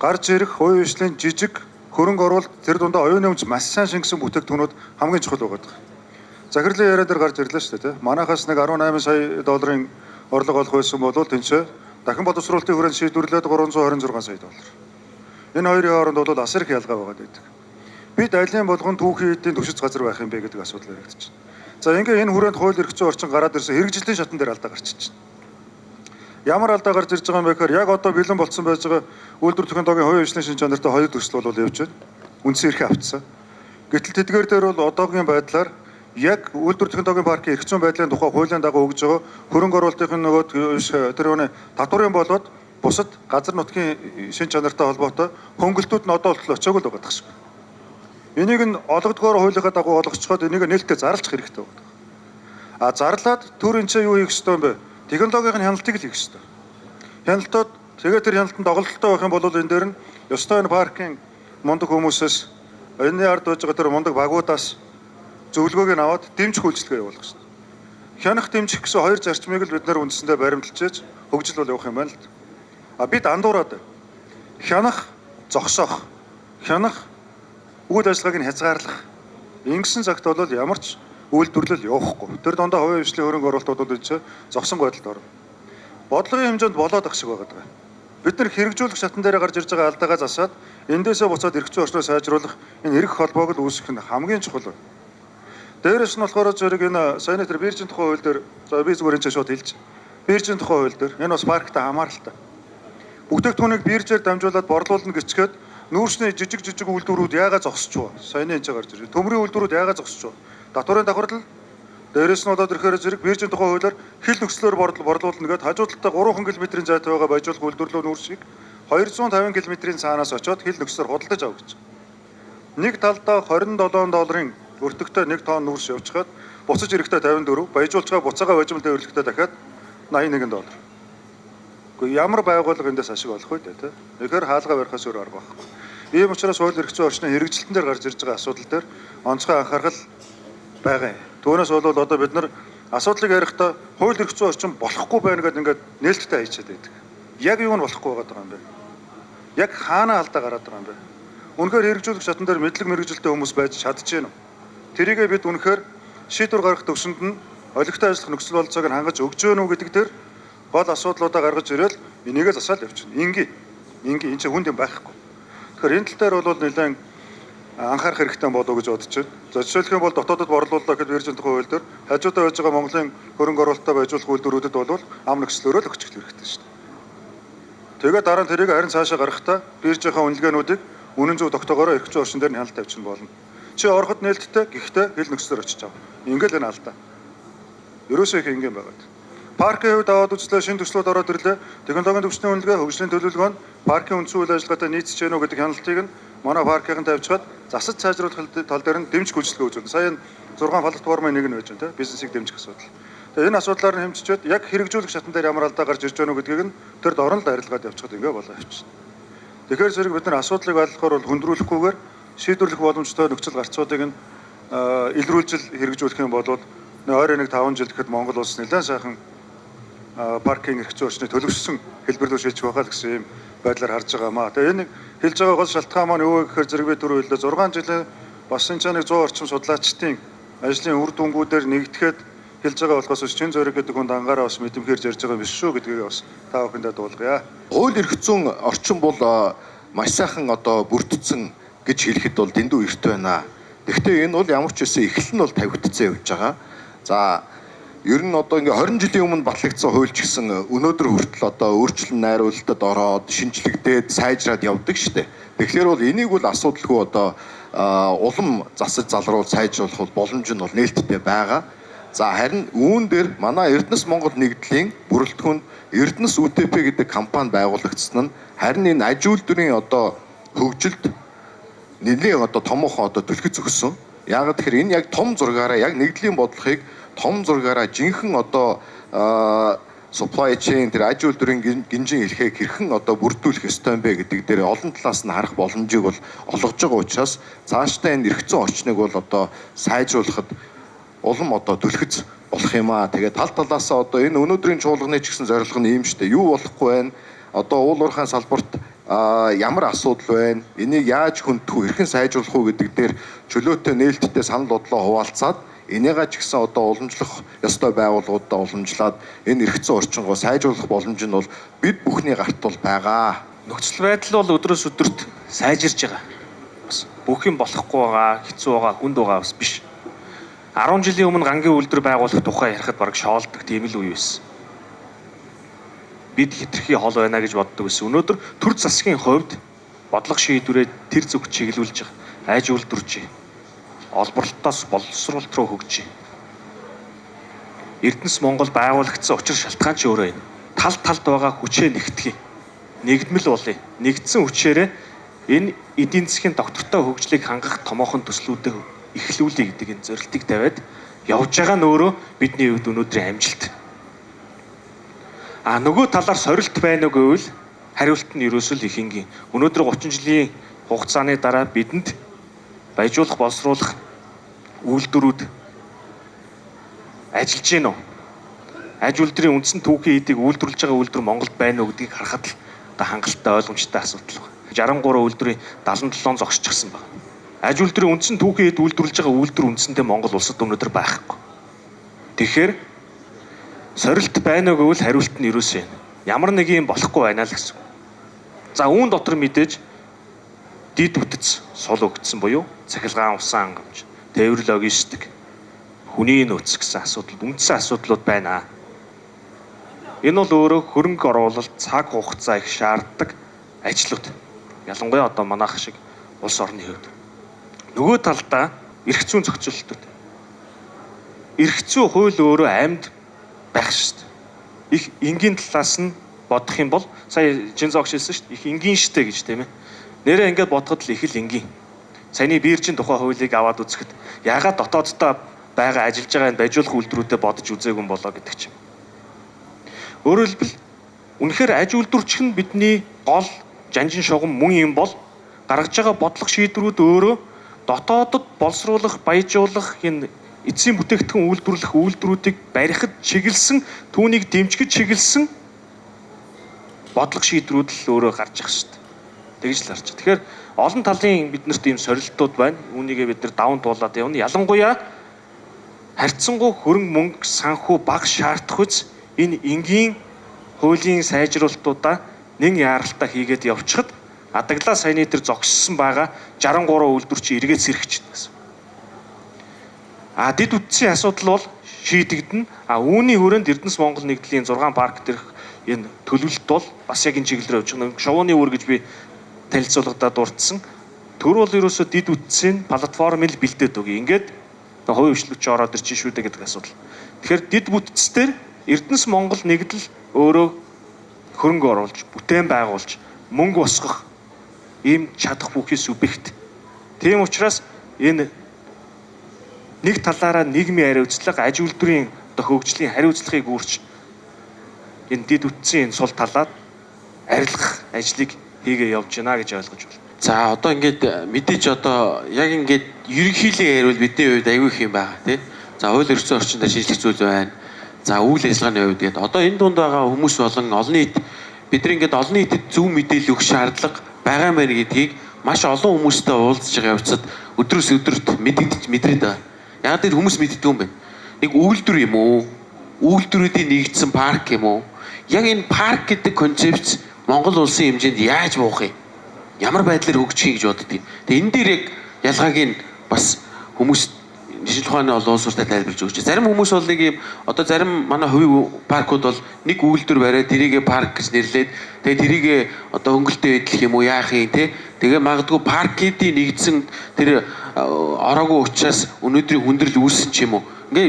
D: гарч ирэх хувийн хвшлийн жижиг хөрөнгө оруулалт, тэр дундаа оюуны өмч маш сайн шингэсэн бүтээгдэхүүнүүд хамгийн чухал байгаа. Захирлын яриа дээр гарч ирлээ шүү дээ, тийм. Манайхаас нэг 18 сая долларын орлого олох байсан бол тэнцээ дахин боловсруулалтын хүрээнд шийдвэрлээд 326 сая доллар. Энэ хоёрын хооронд бол асар их ялгаа байгаа гэдэг. Бид алийн болгон түүхийн эдийн түшиж газар байх юм бэ гэдэг асуудал яригдчихэв. За ингээ энэ хүрээнд хууль эрх зүйн орчин гараад ирсэн хэрэгжилтийн шатан дээр алдаа гарчиж байна. Ямар алдаа гарч ирж байгаа юм бэ гэхээр яг одоо бэлэн болцсон байж байгаа үйлдвэр технологийн хувийн хвшлийн шин чанартай хоёр төсөл бол явж байна. Үндсэн эрхээ авцсан. Гэтэл тэдгээр дээр бол одоогийн байдлаар яг үйлдвэр технологийн паркийн эрх зүйн байдлын тухай хуулийн дагуу өгж байгаа хөрөнгө оруулалтын нөгөө тэр хүний татварын болоод бусад газар нутгийн шин чанартай холбоотой хөнгөлтүүд нь одоо болтол очиагүй л байгаа шиг. Энийг нь олгодгоор хуулийнхаа дагуу олгоцоход энийг нээлттэй зарлах хэрэгтэй байна. А зарлаад төр энэ чинь юу хийх ёстой юм бэ? Технологийн хяналтыг л хийх ёстой. Хяналтууд тэгээд тэр хяналтанд доголдолтой байх юм бол энэ дээр нь ёстой энэ паркийн мундаг хүмүүсээс энэний ард байж байгаа тэр мундаг багуудаас зөвлөгөөг нь аваад дэмжих үйлчилгээ явуулах ёстой. Хянах дэмжих гэсэн хоёр зарчмыг л бид нар үндсэндээ баримталж хөгжил бол явах юм байна л. А бид андуураад хянах, зогсоох, хянах үйл ажиллагааг нь хязгаарлах. Ингэсэн цагт бол ямар ч үйлдвэрлэл явахгүй. Тэр дундаа хувийн хвшлийн хөрөнгө оруулалтууд бол энэ зогсон байдалд орно. Бодлогын хэмжээнд болоод ах шиг байгаа даа. Бид нар хэрэгжүүлэх шатан дээр гарч ирж байгаа алдаагаа засаад эндээсээ буцаад эрх зүйн орчноо сайжруулах энэ эрх холбоог л үүсгэх нь хамгийн чухал. Дээрээс нь болохоор зэрэг энэ саяны тэр биржийн тухай хууль дээр за би зүгээр энэ чинь шууд хэлж. Биржийн тухай хууль дээр энэ бас парктай хамааралтай. Бүтээгдэхүүнийг биржээр дамжуулаад борлуулна гэчгээд нүүрсний жижиг жижиг үйлдвэрүүд яагаад зогсчихв? Саяны энэ чинь гарч ирж. Төмрийн үйлдвэрүүд яагаад зогсчихв? Татварын давхарлал дээрээс нь одоо ирэхээр зэрэг биржийн тухай хуулиар хил нөхцлөөр борлуулна гэдээ хажуу талдаа 3 км-ийн зайтай байгаа баяжуулах үйлдвэрлэлөө нүүрсийг 250 км-ийн цаанаас очиод хил нөхцлөөр худалдаж авах гэж. Нэг талдаа 27 долларын өртөгтэй 1 тонн нүүрс явуулчихад буцаж ирэхдээ 54, баяжуулчихаа буцаага баяжмал дээвэрлэхдээ дахиад 81 доллар. Гэхдээ ямар байгууллага эндээс ашиг олох вэ те? Тэгэхээр хаалга барихаас өөр арга байхгүй. Ийм учраас хууль эрх зүйн орчны хэрэгжилтэн дээр гарч ирж байгаа асуудал дээр онцгой анхаарал байгаа юм. Түүнээс бол одоо бид нар асуудлыг ярихдаа хууль эрх зүйн орчин болохгүй байна гэдээ ингээд нээлттэй хайчаад байдаг. Яг юу нь болохгүй байгаа юм бэ? Яг хаана алдаа гараад байгаа юм бэ? Үнэхээр хэрэгжүүлэх шатан дээр мэдлэг мэргэжилтэй хүмүүс байж чадчихэв үү? Тэрийгээ бид үнэхээр шийдвэр гаргах төвшөнд нь олигтой ажиллах нөхцөл бололцоог нь хангаж өгч гэнэ үү гэдэг дээр гол асуудлуудаа гаргаж ирэл энийгээ засаал явчихна. Инги. Инги энэ чинь хүнд юм байхгүй. Тэгэхээр энэ тал дээр бол нэлээд анхаарах хэрэгтэй болов уу гэж бодож байна. За жишээлх юм бол дотоодод борлууллаа гэхэд биржийн тухай хууль дээр хажуудаа байж байгаа Монголын хөрөнгө оруулалтаа баяжуулах үйлдвэрүүдэд бол ам нөхцлөөрөө л өгчих хэрэгтэй шүү дээ. Тэгээд дараа нь тэрийг харин цаашаа гаргахдаа биржийнхаа үнэлгээнүүдийг үнэн зөв тогтоогоороо эрх зүйн орчин дээр нь хяналт тавьчих болно. Чи ороход нээлттэй гэхдээ хил нөхцлөөр очиж ав. Ингээл энэ алдаа. Ерөөсөө их ингийн байгаад. Паркийн хувьд аваад үзлээ шинэ төслүүд ороод ирлээ. Технологийн төвчний үнэлгээ, хөгжлийн төлөвлөгөө нь паркийн үндсэн үйл ажиллагаатай нийцэж гэнэ үү гэдэг хяналтыг нь манай паркийн тавьчихад засаж сайжруулах тал дээр нь дэмжих үйлчилгээ үзүүлнэ. Сая энэ 6 платформын нэг нь байж байна те бизнесийг дэмжих асуудал. Тэгээ энэ асуудлаар нь хэмжижээд яг хэрэгжүүлэх шатан дээр ямар алдаа гарч ирж байна уу гэдгийг нь тэр дорн л арилгаад явчихад ингээ болоо явчихна. Тэгэхээр зэрэг бид нар асуудлыг ойлгохоор бол хөндрүүлэхгүйгээр шийдвэрлэх боломжтой нөхцөл гарцуудыг нь илрүүлжил хэрэгжүүлэх юм бол ойрын нэг 5 жил гэхэд Монгол улс нэлээд сайхан паркийн эрх зүйн орчныг төлөвшсөн хэлбэр рүү шилжих байхаа л гэсэн юм байдлаар харж байгаа маа. Тэгээ энэ хэлж байгаа гол шалтгаан маань юу вэ гэхээр зэрэг би түрүү хэллээ 6 жилийн бас энэ ч нэг 100 орчим судлаачдын ажлын үр дүнгуудээр нэгтгэхэд хэлж байгаа болохоос чин зориг гэдэг хүн дангаараа бас мэдэмхээр ярьж байгаа юм биш шүү гэдгийг бас та бүхэндээ дуулгая.
E: Хууль эрх зүйн орчин бол маш сайхан одоо бүрдсэн гэж хэлэхэд бол дэндүү эрт байна. Гэхдээ энэ бол ямар ч үсэн эхлэл нь бол тавигдсан явж байгаа. За ер нь одоо ингээ 20 жилийн өмнө батлагдсан хууль ч гэсэн өнөөдөр хүртэл одоо өөрчлөн найруулалтад ороод шинжлэгдээд сайжраад явдаг штэ. Тэгэхээр бол энийг бол асуудалгүй одоо улам засаж залруул сайжруулах бол боломж нь бол нээлттэй байгаа. За харин үүн дээр манай Эрдэнэс Монгол нэгдлийн бүрэлдэхүүнд Эрдэнэс ҮТП гэдэг компани байгуулагдсан нь харин энэ аж үйлдвэрийн одоо хөгжилд нэлээд одоо томоохон одоо түлхэц өгсөн. Яг тэгэхээр энэ яг том зургаараа яг нэгдлийн бодлогыг том зургаараа жинхэнэ одоо supply chain тэр аж үйлдвэрийн гинжин хэлхээ хэрхэн одоо бүрдүүлэх ёстой юм бэ гэдэг дээр олон талаас нь харах боломжийг бол олгож байгаа учраас цаашдаа энэ эрх зүйн орчныг бол одоо сайжруулахад улам одоо түлхэц болох юм аа. Тэгээ тал талаасаа одоо энэ өнөөдрийн чуулганы ч гэсэн зорилго нь ийм шүү дээ. Юу болохгүй байна? Одоо уул уурхайн салбарт ямар асуудал байна? Энийг яаж хөндөх үү? Хэрхэн сайжруулах уу гэдэг дээр чөлөөтэй нээлттэй санал бодлоо хуваалцаад энийгээ ч гэсэн одоо уламжлах ёстой байгууллагуудаа уламжлаад энэ эрх зүйн орчингоо сайжруулах боломж нь бол бид бүхний гарт бол байгаа.
C: Нөхцөл байдал бол өдрөөс өдөрт сайжирж байгаа. Бас бүх юм болохгүй байгаа, хэцүү байгаа, хүнд байгаа бас биш. 10 жилийн өмнө гангийн үйлдвэр байгуулах тухай ярихад бараг шоолдог тийм л үе байсан. Бид хэтэрхий хол байна гэж боддог гэсэн. Өнөөдөр төр засгийн хувьд бодлого шийдвэрээ тэр зүг чиглүүлж байгаа. Аж үйлдвэрч олборлолтоос боловсруулалт руу хөгжиж. Эрдэнэс Монгол байгуулагдсан учир шалтгаан ч өөрөө энэ. Тал талд байгаа хүчээ нэгтгэе. Нэгдмэл болъё. Нэгдсэн хүчээрээ энэ эдийн засгийн доктортой хөгжлийг хангах томоохон төслүүдэд эхлүүлье гэдэг энэ зорилтыг тавиад явж байгаа нь өөрөө бидний хувьд өнөөдрийн амжилт. А нөгөө талаар сорилт байна уу гэвэл хариулт нь ерөөсөө л их энгийн. Өнөөдөр 30 жилийн хугацааны дараа бидэнд баяжуулах, боловсруулах үйлдвэрүүд ажиллаж гин үү? Аж үйлдвэрийн үндсэн түүхийн эдийг үйлдвэрлэж байгаа үйлдвэр Монголд байна уу гэдгийг харахад л одоо хангалттай ойлгомжтой асуудал байна. 63 үйлдвэрийн 77 зогсчихсан байна. Аж үйлдвэрийн үндсэн түүхийн эд үйлдвэрлэж байгаа үйлдвэр үндсэндээ Монгол улсад өнөөдөр байхгүй. Тэгэхээр сорилт байна уу гэвэл хариулт нь ерөөсөө энэ. Ямар нэг юм болохгүй байна л гэсэн. За үүн дотор мэдээж дид бүтэц сул өгдсөн буюу цахилгаан усан хангамж, тээвэр логистик, хүний нөөц гэсэн асуудал, үндсэн асуудлууд байна. Энэ бол өөрөө хөрөнгө оруулалт, цаг хугацаа их шаарддаг ажлууд. Ялангуяа одоо манайх шиг улс орны хувьд. Нөгөө талдаа эрх зүйн зохицолтууд. Эрх зүй хууль өөрөө амьд байх шүү дээ. Их энгийн талаас нь бодох юм бол сая Жинзоо огш хэлсэн шүү дээ. Их энгийн штэ гэж тийм ээ. Нэрээ ингээд бодоход л их л энгийн. Саяны биржийн тухай хуулийг аваад үзэхэд ягаад дотооддоо байгаа ажиллаж байгаа энэ баяжуулах үйлдвэрүүдэд бодож үзээгүй юм болоо гэдэг чинь. Өөрөөр хэлбэл үнэхээр аж үйлдвэрчих нь бидний гол жанжин шугам мөн юм бол гаргаж байгаа бодлого шийдвэрүүд өөрөө дотоодод боловсруулах, баяжуулах энэ эцсийн бүтээгдэхүүн үйлдвэрлэх үйлдвэрүүдийг барихад чиглэсэн, түүнийг дэмжихэд чиглэсэн бодлого шийдвэрүүд л өөрөө гарч ирэх шүү дээ. Тэгж л харж. Тэгэхээр олон талын биднэрт ийм сорилтууд байна. Үүнийгээ бид нар даван туулаад явна. Ялангуяа харьцангуй хөрөнгө мөнгө санхүү баг шаардах үз энэ энгийн хуулийн сайжруулалтуудаа нэн яаралтай хийгээд явчихад адаглаа саяны тэр зогссон байгаа 63 үйлдвэр чи эргээд сэрхчихнэ гэсэн. А дэд үтсийн асуудал бол шийдэгдэнэ. А үүний хүрээнд Эрдэнэс Монгол нэгдлийн 6 парк дээрх энэ төлөвлөлт бол бас яг энэ чиглэл рүү явж байгаа. Шовооны үр гэж би танилцуулгадаа дурдсан. Төр бол ерөөсөө дэд үтсийн платформыг бэлдээд өгье. Ингээд хувийн хвшлэгч ороод ирчих шүү дээ гэдэг асуудал. Тэгэхээр дэд бүтц дээр Эрдэнэс Монгол нэгдэл өөрөө хөрөнгө оруулж, бүтээн байгуулж, мөнгө босгох ийм чадах бүхий субъект. Тийм учраас энэ нэг талаараа нийгмийн хариуцлага, аж үйлдвэрийн одоо хөгжлийн хариуцлагыг үүрч энэ дэд үтсийн энэ сул талаад арилгах ажлыг хийгээ явж байна гэж ойлгож байна.
B: За одоо ингээд мэдээж одоо яг ингээд ерөнхийлөн яриул бидний хувьд аягүй их юм байгаа тий. За хууль эрх зүйн орчинд шинжлэх зүйл байна. За үйл ажиллагааны хувьд гээд одоо энэ дунд байгаа хүмүүс болон олон нийт бид нар ингээд олон нийтэд зөв мэдээлэл өгөх шаардлага байгаа юм байна гэдгийг маш олон хүмүүстэй уулзж байгаа явцад өдрөөс өдөрт мэдэгдэж мэдрээд байгаа. Яг тэр хүмүүс мэддэг юм байна. Нэг үйлдвэр юм уу? Үйлдвэрүүдийн нэгдсэн парк юм уу? Яг энэ парк гэдэг концепц Монгол улсын хэмжээнд яаж буух юм? Ямар байдлаар хөгжих гэж боддгийг. Тэгээ энэ дээр яг ялгааг нь бас хүмүүс шинжлэх ухааны олон улс уртаа тайлбарлаж өгч. Зарим хүмүүс бол нэг юм одоо зарим манай хувийн паркууд бол нэг үйлдвэр бариад тэрийгэ парк гэж нэрлээд тэгээ тэрийгэ одоо хөнгөлтөө эдлэх юм уу яах юм те. Тэгээ магадгүй паркийн нэгдсэн тэр ороогүй учраас өнөөдрийн хүндрэл үүссэн ч юм уу. Ингээ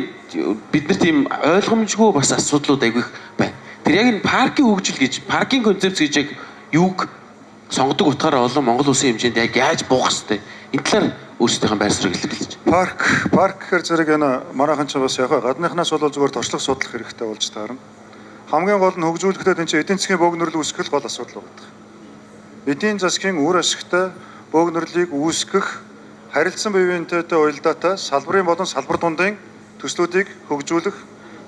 B: бид нар тийм ойлгомжгүй бас асуудлууд айгүй их байна. Тэр яг энэ паркийн хөгжил гэж паркийн концепц гэж яг юуг сонгодог утгаараа олон Монгол улсын хэмжээнд яг яаж буух хэвтэй. Энэ талаар өөрсдийнхээ байр суурийг илэрхийлж.
D: Парк гэхэр зэрэг энэ манайхан ч бас яг гадныхнаас бол зүгээр туршлага судлах хэрэгтэй болж таарна. Хамгийн гол нь хөгжүүлэхдээ энэ чинь эдийн засгийн бөөгнөрөл үүсгэх гол асуудал байна. Эдийн засгийн үр ашигтай бөөгнөрлийг үүсгэх харилцан бие биентэй уялдаатай салбарын болон салбар дундын төслүүдийг хөгжүүлэх,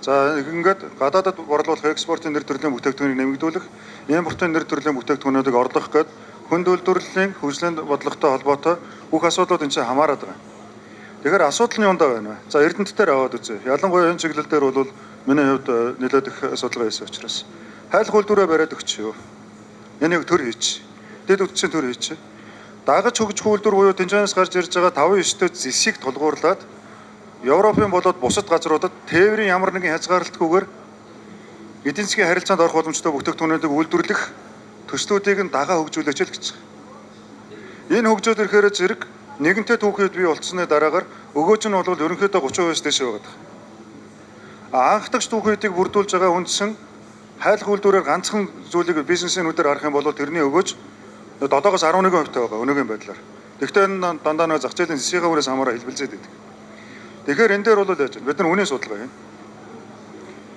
D: за ингээд гадаадад борлуулах экспортын нэр төрлийн бүтээгдэхүүнийг нэмэгдүүлэх, импортын нэр төрлийн бүтээгдэхүүнүүдийг орлох гээд хүнд үйлдвэрлэлийн хөгжлийн бодлоготой холбоотой бүх асуудлууд энэ чинь хамаарат байгаа. Тэгэхээр асуудал нь юундаа байна вэ? За Эрдэнэт дээр аваад үзье. Ялангуяа энэ чиглэл дээр бол миний хувьд нэлээд их судалгаа хийсэн учраас хайлах үйлдвэрээ бариад өгч юу. Энийг төр хийч. Дэд үтсийн төр хийч. Дагаж хөгжих үйлдвэр буюу тэнцэнээс гарч ирж байгаа 5-9-т зэсийг тулгуурлаад Европын болоод бусад газруудад тээврийн ямар нэгэн хязгаарлалтгүйгээр Эдийн засгийн харилцаанд орох боломжтой бүтээгдэхүүнүүдийг үйлдвэрлэх төслүүдийг нь дагаа хөгжүүлээч л гэж. Энэ хөгжөөд ирэхээр зэрэг нэгэнтээ түүхийд бий болцсны дараагаар өгөөж нь бол ерөнхийдөө 30%-аас дээш байгаад байна. Анхдагч түүхийдийг бүрдүүлж байгаа үндсэн хайлах үйлдвэрээр ганцхан зүйлийг бизнесийн нүдээр харах юм бол тэрний өгөөж 7-оос 11% таа байгаа өнөөгийн байдлаар. Тэгэхдээ энэ дандаа нэг зах зээлийн зэсийнхаа үрээс хамаараа хэлбэлзээд байдаг. Тэгэхээр энэ дээр бол яаж вэ? Бид нар үнийн судалгаа хийн.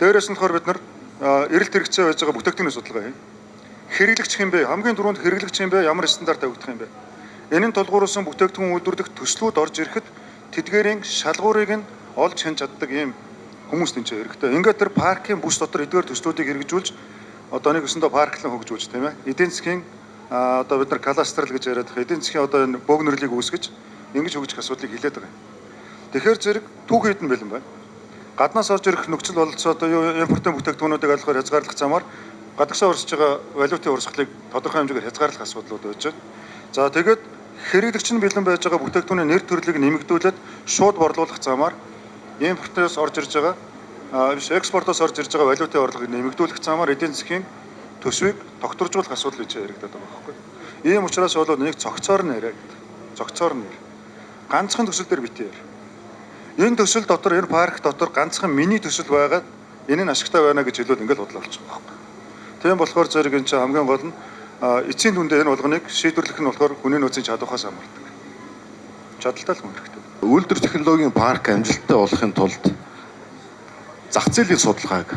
D: Дээрээс нь болохоор бид нар эрэлт хэрэгцээ байж байгаа бүтээгдэхүүний судалгаа хийн. Хэрэглэгч хэм бэ? Хамгийн түрүүнд хэрэглэгч хэм бэ? Ямар стандарт тавигдах юм бэ? Энэ нь тулгуурласан бүтээгдэхүүн үйлдвэрлэх төслүүд орж ирэхэд тэдгээрийн шалгуурыг нь олж хянж чаддаг ийм хүмүүс тэнцээ хэрэгтэй. Ингээд тэр паркийн бүс дотор эдгээр төслүүдийг хэрэгжүүлж одоо нэг өсөндөө парклан хөгжүүлж тийм ээ. Эдийн засгийн одоо бид нар кластерл гэж яриад байгаа. Эдийн засгийн одоо энэ бөөгнөрлийг үүсгэж ингэж хөгжих асуудлыг хилээд байгаа юм. Тэгэхээр зэрэг түүхийд нь бэлэн байна. Гаднаас орж ирэх нөхцөл бололцоо одоо юу импортын бүтээгдэхүүнүүдийг алхахаар хязгаарлах замаар гадагшаа урсж байгаа валютын урсгалыг тодорхой хэмжээгээр хязгаарлах асуудлууд байж байна. За тэгээд хэрэглэгч нь бэлэн байж байгаа бүтээгдэхүүний нэр төрлийг нэмэгдүүлээд шууд борлуулах замаар импортоос орж ирж байгаа биш экспортоос орж ирж байгаа валютын орлогыг нэмэгдүүлэх замаар эдийн засгийн төсвийг тогтворжуулах асуудал гэж яригдаад байгаа байхгүй. Ийм учраас бол нэг цогцоор нь яриа гэдэг. Цогцоор нь ярь. Ганцхан төсөл дээр битгий ярь. Энэ төсөл дотор энэ парк дотор ганцхан миний төсөл байгаад энэ нь ашигтай байна гэж хэлвэл ингээл бодлоо болчих байхгүй. Тийм болохоор зэрэг энэ чинь хамгийн гол нь эцсийн дүндээ энэ болгоныг шийдвэрлэх нь болохоор хүний нөөцийн чадвараас хамаардаг. Чадaltaй л хүн хэрэгтэй.
E: Үйлдвэр технологийн парк амжилттай болохын тулд зах зээлийн судалгааг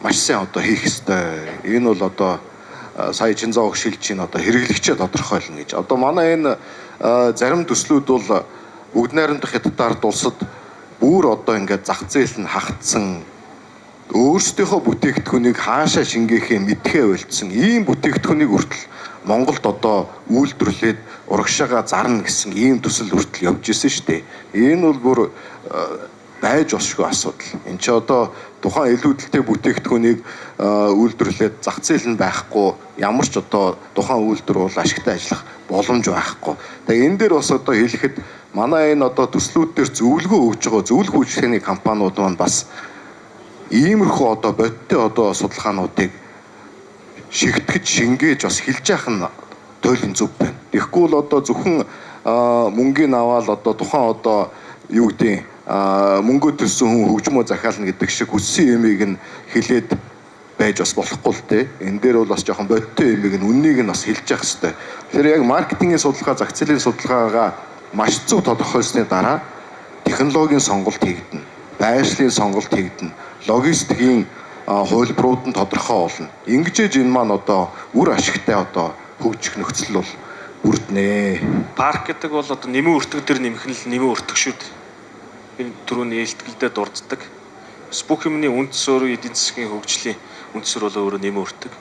E: маш сайн одоо хийх ёстой. Энэ бол одоо сая Чинзаа огш хэлж чинь одоо хэрэглэгчээ тодорхойлно гэж. Одоо манай энэ зарим төслүүд бол бүгд найрамдах хятадаар улсад бүр одоо ингээд зах зээл нь хагтсан өөрсдийнхөө бүтээгдэхүүнийг хаашаа шингээхээ мэдхээ болцсон ийм бүтээгдэхүүнийг хүртэл Монголд одоо үйлдвэрлээд урагшаага зарна гэсэн ийм төсөл хүртэл явж исэн шүү дээ. Энэ бол бүр байж болшгүй асуудал. Энд чи одоо тухайн илүүдэлтэй бүтээгдэхүүнийг үйлдвэрлээд зах зээл нь байхгүй ямар ч одоо тухайн үйлдвэр бол ашигтай ажиллах боломж байхгүй. Тэгээ энэ дээр бас одоо хэлэхэд манай энэ одоо төслүүд дээр зөвлөгөө өгж байгаа зөвлөх үйлчилгээний компаниуд маань бас иймэрхүү одоо бодиттой одоо судалгаануудыг шигтгэж шингээж бас хэлж яах нь туйлын зөв байна. Тэгэхгүй бол одоо зөвхөн мөнгөний аваад одоо тухайн одоо юу гэдэг мөнгө төлсөн хүн хөгжмөө захиална гэдэг шиг хүссэн юмыг нь хэлээд байж бас болохгүй л дээ. Энэ дээр бол бас жоохон бодиттой юмыг нь үннийг нь бас хэлж явах хэрэгтэй. Тэгэхээр яг маркетингийн судалгаа, зах зээлийн судалгаагаа маш зөв тодорхойлсны дараа технологийн сонголт хийгдэнэ. Байршлын сонголт хийгдэнэ. Логистикийн хувилбарууд нь тодорхой болно. Ингэж энэ маань одоо үр ашигтай одоо хөгжих нөхцөл бол бүрднэ.
C: Парк гэдэг бол одоо нэмэн өртөг дээр нэмэх нь л нэмэн өртөг шүү дээ. Энэ түрүүний илтгэлдээ дурддаг. Бас бүх юмны үндэс өөрөө эдийн засгийн хөгжлийн үндэсэр бол өөрөө нэмэн өртөг.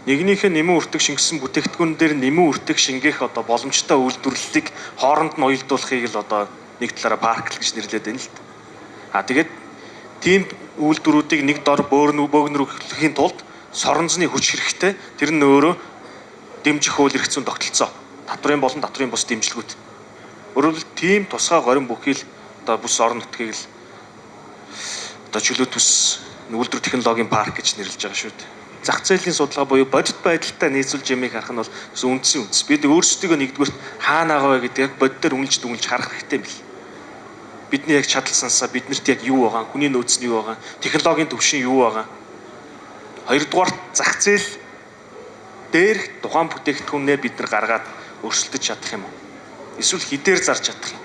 C: Нэгнийхээ нэмэн өртөг шингэсэн бүтээгдэхүүн дээр нэмэн өртөг шингээх одоо боломжтой үйлдвэрлэлийг хооронд нь уялдуулахыг л одоо нэг талаараа парк л гэж нэрлэдэг байна л да. А тэгээд тийм үйлдвэрүүдийг нэг дор бөөгнөрөхийн тулд соронзны хүч хэрэгтэй. Тэр нь өөрөө дэмжих хууль эрх зүйн тогтолцоо. Татврын болон татврын бус дэмжлэгүүд. Өөрөөр хэлбэл тийм тусгай горим бүхий л одоо бүс орон нутгийг л одоо чөлөө төс үйлдвэр технологийн парк гэж нэрлэж байгаа шүү дээ. Зах зээлийн судалгаа буюу бодит байдалтай нийцүүлж ямыг харах нь бол үндсэн үндэс. Бид өөрсдийгөө нэгдүгürt хаана байгаа вэ гэдгийг бодит дээр үнэлж дүнэлж харах хэрэгтэй юм бэл. Бидний яг чадал сансаа биднэрт яг юу байгаа, хүний нөөц нь юу байгаа, технологийн түвшин юу байгаа. Хоёрдугаар зах зээл дээрх тухайн бүтээгдэхүүнээ бид нар гаргаад өрсөлдөж чадах юм уу? Эсвэл хідээр зарж чадах юм?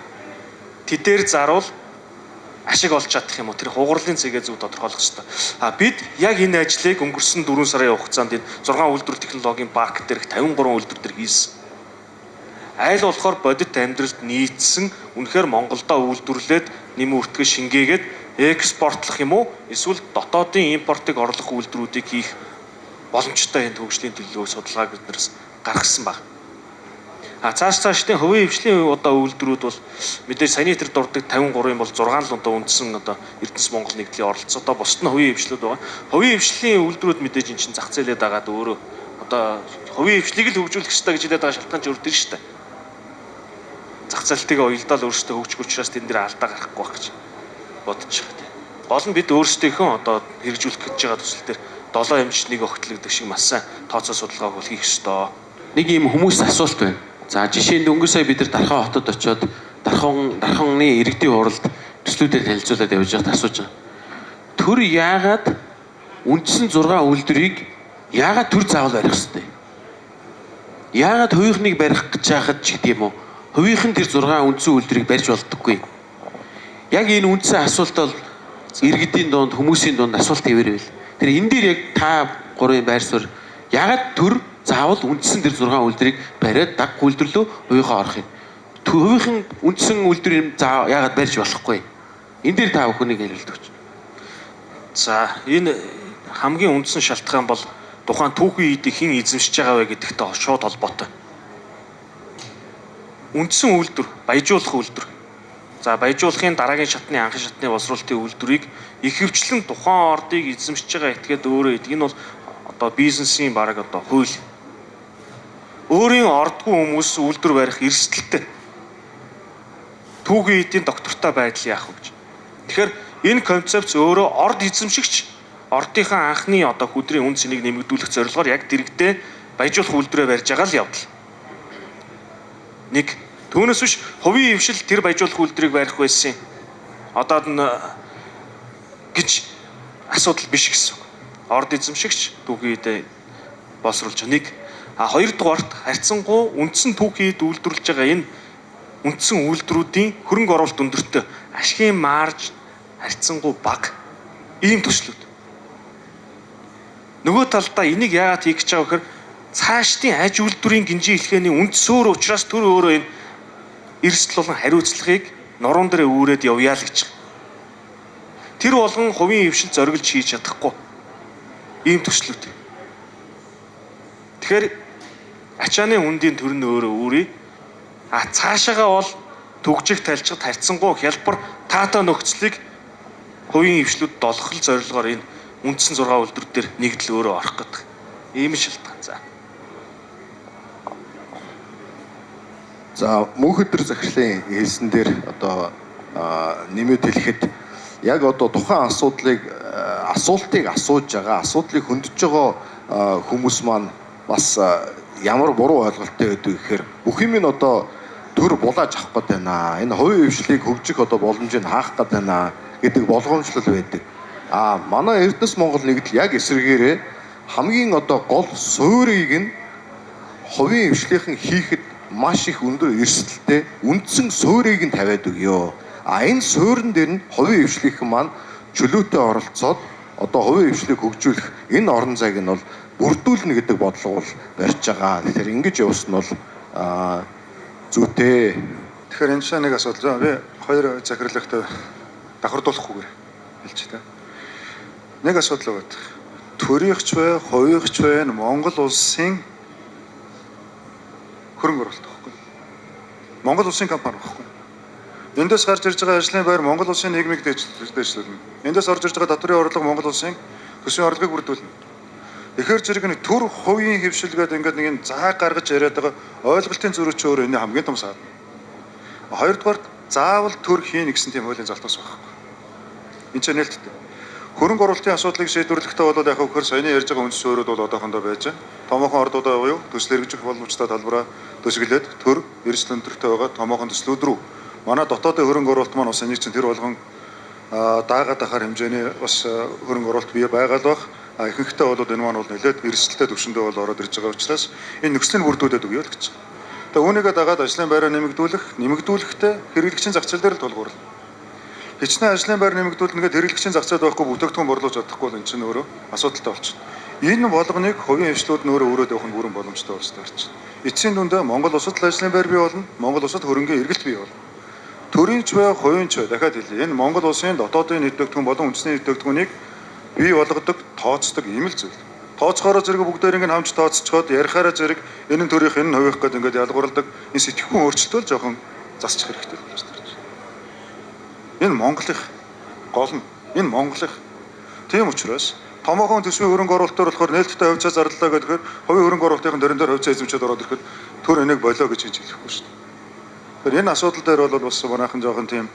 C: Тэдээр зарвал ашиг олж чадах юм уу? Тэр хугарлын цэгээ зөв тодорхойлох хэрэгтэй. А бид яг энэ ажлыг өнгөрсөн 4 сарын хугацаанд энэ 6 үйлдвэр технологийн парк дээрх 53 үйлдвэр дээр хийсэн. Айл болохоор бодит амьдралд нийцсэн үнэхээр Монголдо үйлдвэрлээд нэмэн өртгөө шингээгээд экспортлох юм уу? Эсвэл дотоодын импортыг орлох үйлдвэрүүдийг хийх боломжтой энэ хөгжлийн төлөвлөгөө судалгааг бид нараас гаргасан баг. А цааш цаашдын хувийн хвшлийн одоо үйлдвэрүүд бол мэдээж саяны тэр дурдаг 53-ын бол 6 л одоо үндсэн одоо Эрдэнэс Монгол нэгдлийн оролцоотой бусд нь хувийн хвшлүүд байгаа. Хувийн хвшлийн үйлдвэрүүд мэдээж эн чинь зах зээлээ дагаад өөрөө одоо хувийн хвшлийг л хөгжүүлэх ёстой гэж хэлээд байгаа шалтгаан ч өөр төр шүү дээ. Зах зээлтэйгээ уялдаал өөрсдөө хөгжих учраас тэн дээр алдаа гарахгүй байх гэж бодож байгаа. Гол нь бид өөрсдийнхөө одоо хэрэгжүүлэх гэж байгаа төсөл дээр 7 хэмжиж нэг огтлог гэдэг шиг маш сайн тооцоо судалгааг бол хийх ёстой.
B: Нэг юм хүмүүс асуулт байна. За жишээ нь дөнгөж сая бид нар Дархан хотод очиод Дарханы иргэдийн хуралд төслүүдээр танилцуулаад явж байхад асууж байгаа. Төр яагаад үндсэн 6 үйлдвэрийг яагаад төр заавал барих ёстой? Яагаад хувийнхныг барих гэж яхад ч гэдэг юм уу? Хувийнх нь тэр 6 үндсэн үйлдвэрийг барьж болдоггүй. Яг энэ үндсэн асуулт бол иргэдийн дунд, хүмүүсийн дунд асуулт хэвээр байл. Тэр энэ дээр яг та гурвын байр суурь яагаад төр заавал үндсэн тэр 6 үйлдвэрийг бариад даг үйлдвэрлөө хувийнхаа орох юм. Хувийнхан үндсэн үйлдвэр юм яагаад барьж болохгүй? Энэ дээр та бүхнийг хариулт өгч.
C: За энэ хамгийн үндсэн шалтгаан бол тухайн түүхийн эдийг хэн эзэмшиж байгаа вэ гэдэгтэй шууд холбоотой. Үндсэн үйлдвэр, баяжуулах үйлдвэр. За баяжуулахын дараагийн шатны анхан шатны боловсруулалтын үйлдвэрийг ихэвчлэн тухайн ордыг эзэмшиж байгаа этгээд өөрөө идэг. Энэ бол одоо бизнесийн бараг одоо хууль. Өөрийн ордгүй хүмүүс үйлдвэр барих эрсдэлтэй. Түүхийн эдийн доктортой байдал яах вэ гэж. Тэгэхээр энэ концепц өөрөө орд эзэмшигч ордынхаа анхны одоо хүдрийн үн цэнийг нэмэгдүүлэх зорилгоор яг дэрэгдээ баяжуулах үйлдвэрээ барьж байгаа л явдал. Нэг түүнээс биш хувийн хвшил тэр баяжуулах үйлдвэрийг барих байсан. Одоо гэж асуудал биш гэсэн үг. Орд эзэмшигч түүхийн эдээ боловсруулж байгаа. Нэг а хоёрдугаарт харьцангуй үндсэн түүхийн эд үйлдвэрлэж байгаа энэ үндсэн үйлдвэрүүдийн хөрөнгө оруулалт өндөртэй ашигын марж харьцангуй бага ийм төслүүд. Нөгөө талдаа энийг яагаад хийх гэж байгаа гэхээр цаашдын аж үйлдвэрийн гинжин илгээний үндсөөр учраас төр өөрөө энэ эрсдэл болон хариуцлагыг нуруунд дээр үүрээд явъя л гэж. Тэр болгон хувийн хвшил зориглож хийж чадахгүй ийм төслүүд. Тэгэхээр ачааны үндийн төр нь өөрөө үүрээ. А цаашаага бол төгжих талжихад харьцангуй хялбар таатай нөхцөлийг хувийн хвшлүүд долох л зорилгоор энэ үндсэн 6 үйлдвэр дээр нэгдэл өөрөө орох гэдэг. Ийм шалтгаан. За.
E: За мөнх өдөр захирлын хэлсэн дээр одоо нэмээд хэлэхэд яг одоо тухайн асуудлыг асуултыг асууж байгаа, асуудлыг хөндөж байгаа хүмүүс маань бас ямар буруу ойлголттой байдаг гэхээр бүх юм нь одоо төр булааж авах гээд байна. Энэ хувийн хвшлийг хөгжих одоо боломжийг хаах гээд байна гэдэг болгоомжлол байдаг. А манай Эрдэнэс Монгол нэгдэл яг эсрэгээрээ хамгийн одоо гол суурийг нь хувийн хвшлийнхэн хийхэд маш их өндөр эрсдэлтэй үндсэн суурийг нь тавиад өгөө. А энэ суурин дээр нь хувийн хвшлийнхэн маань чөлөөтэй оролцоод одоо хувийн хвшлийг хөгжүүлэх энэ орон зайг нь бол бүрдүүлнэ гэдэг бодлого бол барьж байгаа. Тэгэхээр ингэж явсан нь бол зүйтэй.
D: Тэгэхээр энэ чинь нэг асуудал. Би хоёр захирлагтай давхардуулахгүйгээр хэлж та. Нэг асуудал байгаа. Төрийнхч бай, хувийнхч бай энэ Монгол улсын хөрөнгө оруулалт байхгүй. Монгол улсын компани байхгүй. Эндээс гарч ирж байгаа ажлын байр Монгол улсын нийгмийг дээшлүүлнэ. Эндээс орж ирж байгаа татврын орлого Монгол улсын төсвийн орлогыг бүрдүүлнэ. Тэгэхээр зэрэг нэг төр хувийн хвшил гэдэг ингээд нэг юм заа гаргаж яриад байгаа ойлголтын зөрүү чи өөрөө энэ хамгийн том саад. Хоёрдугаарт заавал төр хийнэ гэсэн тийм хуулийн залтаас байхгүй. Энд чинь нээлттэй. Хөрөнгө оруулалтын асуудлыг шийдвэрлэхдээ бол яг хөхөр саяны ярьж байгаа үндсэн суурьуд бол одоохондоо байж байна. Томоохон ордуудаа буюу төсөл хэрэгжих боломжтой талбараа төсөглөөд төр эрсдэл өндөртэй байгаа томоохон төслүүд рүү манай дотоодын хөрөнгө оруулалт маань бас энийг чинь тэр болгон даагаад ахаар хэмжээний бас хөрөнгө оруулалт бий байгаа л бах. Ихэнхдээ бол энэ маань бол нэлээд эрсдэлтэй түвшиндээ бол ороод ирж байгаа учраас энэ нөхцөлийг бүрдүүлээд өгье л гэж. Тэгээ үүнийгээ дагаад ажлын байраа нэмэгдүүлэх, нэмэгдүүлэхдээ хэрэглэгчийн зах зээл дээр л тулгуурлана. Хичнээн ажлын байр нэмэгдүүлнэ гэдэг хэрэглэгчийн зах зээл байхгүй бүтээгдэхүүн борлуулж чадахгүй бол энэ чинь өөрөө асуудалтай болчихно. Энэ болгоныг хувийн хвшлүүд нь өөрөө өөрөөд явах нь бүрэн боломжтой болстой байна. Эцсийн дүндээ Монгол улсад л ажлын байр бий болно, Монгол улсад хөрөнгөний эргэлт бий болно. Төрийн ч бай, хувийн ч бай дахиад хэлье. Энэ Монгол улсын дотоодын нийт бүтээгдэхүүн болон үндэсний нийт бүтээгдэхүүнийг бий болгодог, тооцдог ийм л зүйл. Тооцохороо зэрэг бүгдээрийг нь хамж тооццоход ярихаараа зэрэг энэ нь төрийнх, энэ нь хувийнх гэдэг ингээд ялгуурлдаг энэ сэтгэхүйн өөрчлөлтөө л жоохон засчих хэрэгтэй болж байна. Энэ Монголынх гол нь энэ Монголынх. Тийм учраас томоохон төсвийн хөрөнгө оруулалтаар болохоор нээлттэй хувьцаа зарлалаа гэхээр хувийн хөрөнгө оруулалтын дөрөн дээр хувьцаа эзэмшээд ороод ирэхэд төр энийг болоо гэж хэлж хэлэхгүй шүү дээ. Тэгэхээр энэ асуудал дээр бол бас манайхан жоохон тийм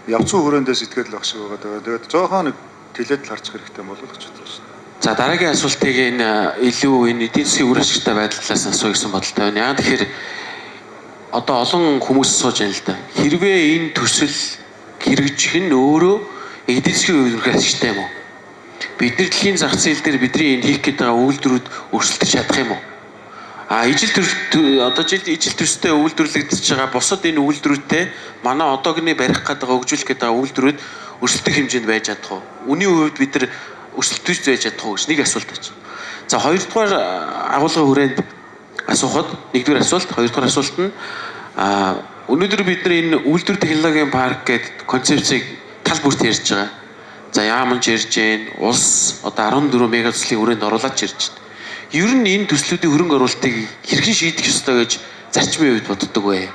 D: Явцсан хүрээндээ сэтгэл байх шиг байгаа. Тэгээд жоохон нэг тэлээд л харчих хэрэгтэй болов гэж бодож байна.
B: За, дараагийн асуултыг энэ илүү энэ эдийн засгийн үр ашигтай байдлаас асууя гэсэн бодолтой байна. Яагаад тэгэхээр одоо олон хүмүүс сууж байна л да. Хэрвээ энэ төсөл хэрэгжих нь өөрөө эдийн засгийн хувьд ашигтай юм уу? Бид нар дэлхийн зах зээл дээр бидний энэ хийх гээд байгаа үйлдвэрүүд өрсөлдөж чадах юм уу? А ижил төрөл, одоо жил ижил төстэй үйлдвэрлэгдэж байгаа бусад энэ үйлдвэрүүдтэй манай одоогны барих гээд байгаа, хөгжүүлэх гээд байгаа үйлдвэрүүд өрсөлдөх хэмжээнд байж чадах уу? Үнийн хувьд бид нар өрсөлдөж байж чадах уу гэж нэг асуулт байж. За, хоёрдугаар агуулгын хүрээнд асуухад нэгдүгээр асуулт, хоёрдугаар асуулт нь өнөөдөр бид нар энэ үйлдвэр технологийн парк гэдэг концепцийг тал бүрт ярьж байгаа. За, яаманч ярьж гэн, улс одоо 14 мега төслийн хүрээнд оруулаад ч ярьж байна. Ер нь энэ төслүүдийн хөрөнгө оруулалтыг хэрхэн шийдэх ёстой гэж зарчмын хувьд боддог вэ?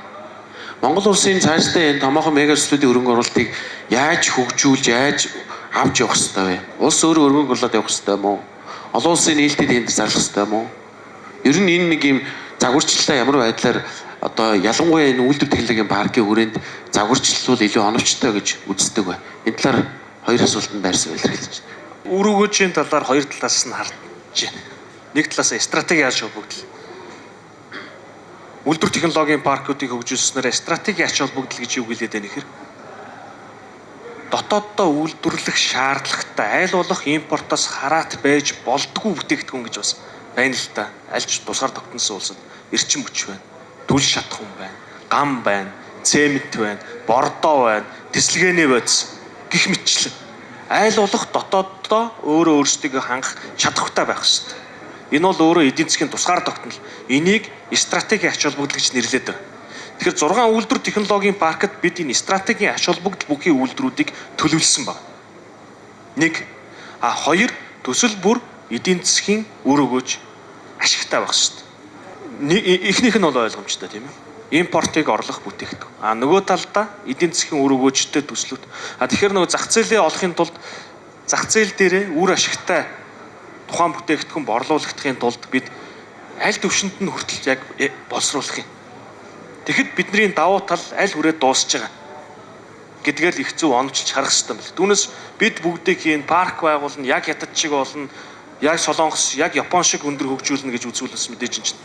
B: Монгол улсын цаашдаа энэ томоохон мега төслүүдийн хөрөнгө оруулалтыг яаж хөгжүүлж, яаж авч явах ёстой вэ? Улс өөрөө хөрөнгө оруулаад явах ёстой юм уу? Олон улсын нээлттэй энд зарлах ёстой юм уу? Ер нь энэ нэг юм загварчлалаа ямар байдлаар одоо ялангуяа энэ үйлдвэр технологийн паркийн хүрээнд загварчлал илүү оновчтой гэж үздэг вэ? Энэ талаар хоёр асуултанд байрсан илэрхийлж байна.
C: Үр өгөөжийн талаар хоёр талаас нь харж байна. Нэг талаас нь стратеги ач холбогдол. Үйлдвэр технологийн паркуудыг хөгжүүлснээр стратегийн ач холбогдол гэж юу гэлээд байна гэхээр дотооддоо үйлдвэрлэх шаардлагатай, аль болох импортоос хараат байж болдгоо бүтээгдэхүүн гэж бас байна л да. Аль ч тусгаар тогтносон улсад эрчим хүч байна, түл шатхуун байна, гам байна, цемент байна, бордоо байна, тэслэгээний бодис гих мэтчлэн. Аль болох дотооддоо өөрөө өөрсдийгөө хангах чадвартай байх хэрэгтэй. Энэ бол өөрөө эдийн засгийн тусгаар тогтнол. Энийг стратегийн ач холбогдол гэж нэрлэдэг. Тэгэхээр 6 үйлдвэр технологийн паркт бид энэ стратегийн ач холбогдол бүхий үйлдвэрүүдийг төлөвлөсөн байна. Нэг, а хоёр, төсөл бүр эдийн засгийн үр өгөөж ашигтай байх хэрэгтэй. Эхнийх нь бол ойлгомжтой, тийм ээ. Импортыг орлох бүтээгдэхүүн. А нөгөө талдаа эдийн засгийн үр өгөөжтэй төслүүд. А тэгэхээр нөгөө зах зээлээ олохын тулд зах зээл дээрээ үр ашигтай тухайн бүтээгдэхүүн борлуулагдахын тулд бид аль төвшөнд нь хүртэл яг боловсруулах юм. Тэгэхэд бидний давуу тал аль хүрээд дуусж байгаа гэдгээр л их зөв оновчилж харах хэрэгтэй юм байна. Түүнээс бид бүгдийг хийн парк байгуулна, яг Хятад шиг болно, яг Солонгос, яг Япон шиг өндөр хөгжүүлнэ гэж үзүүлсэн мэдээж чинь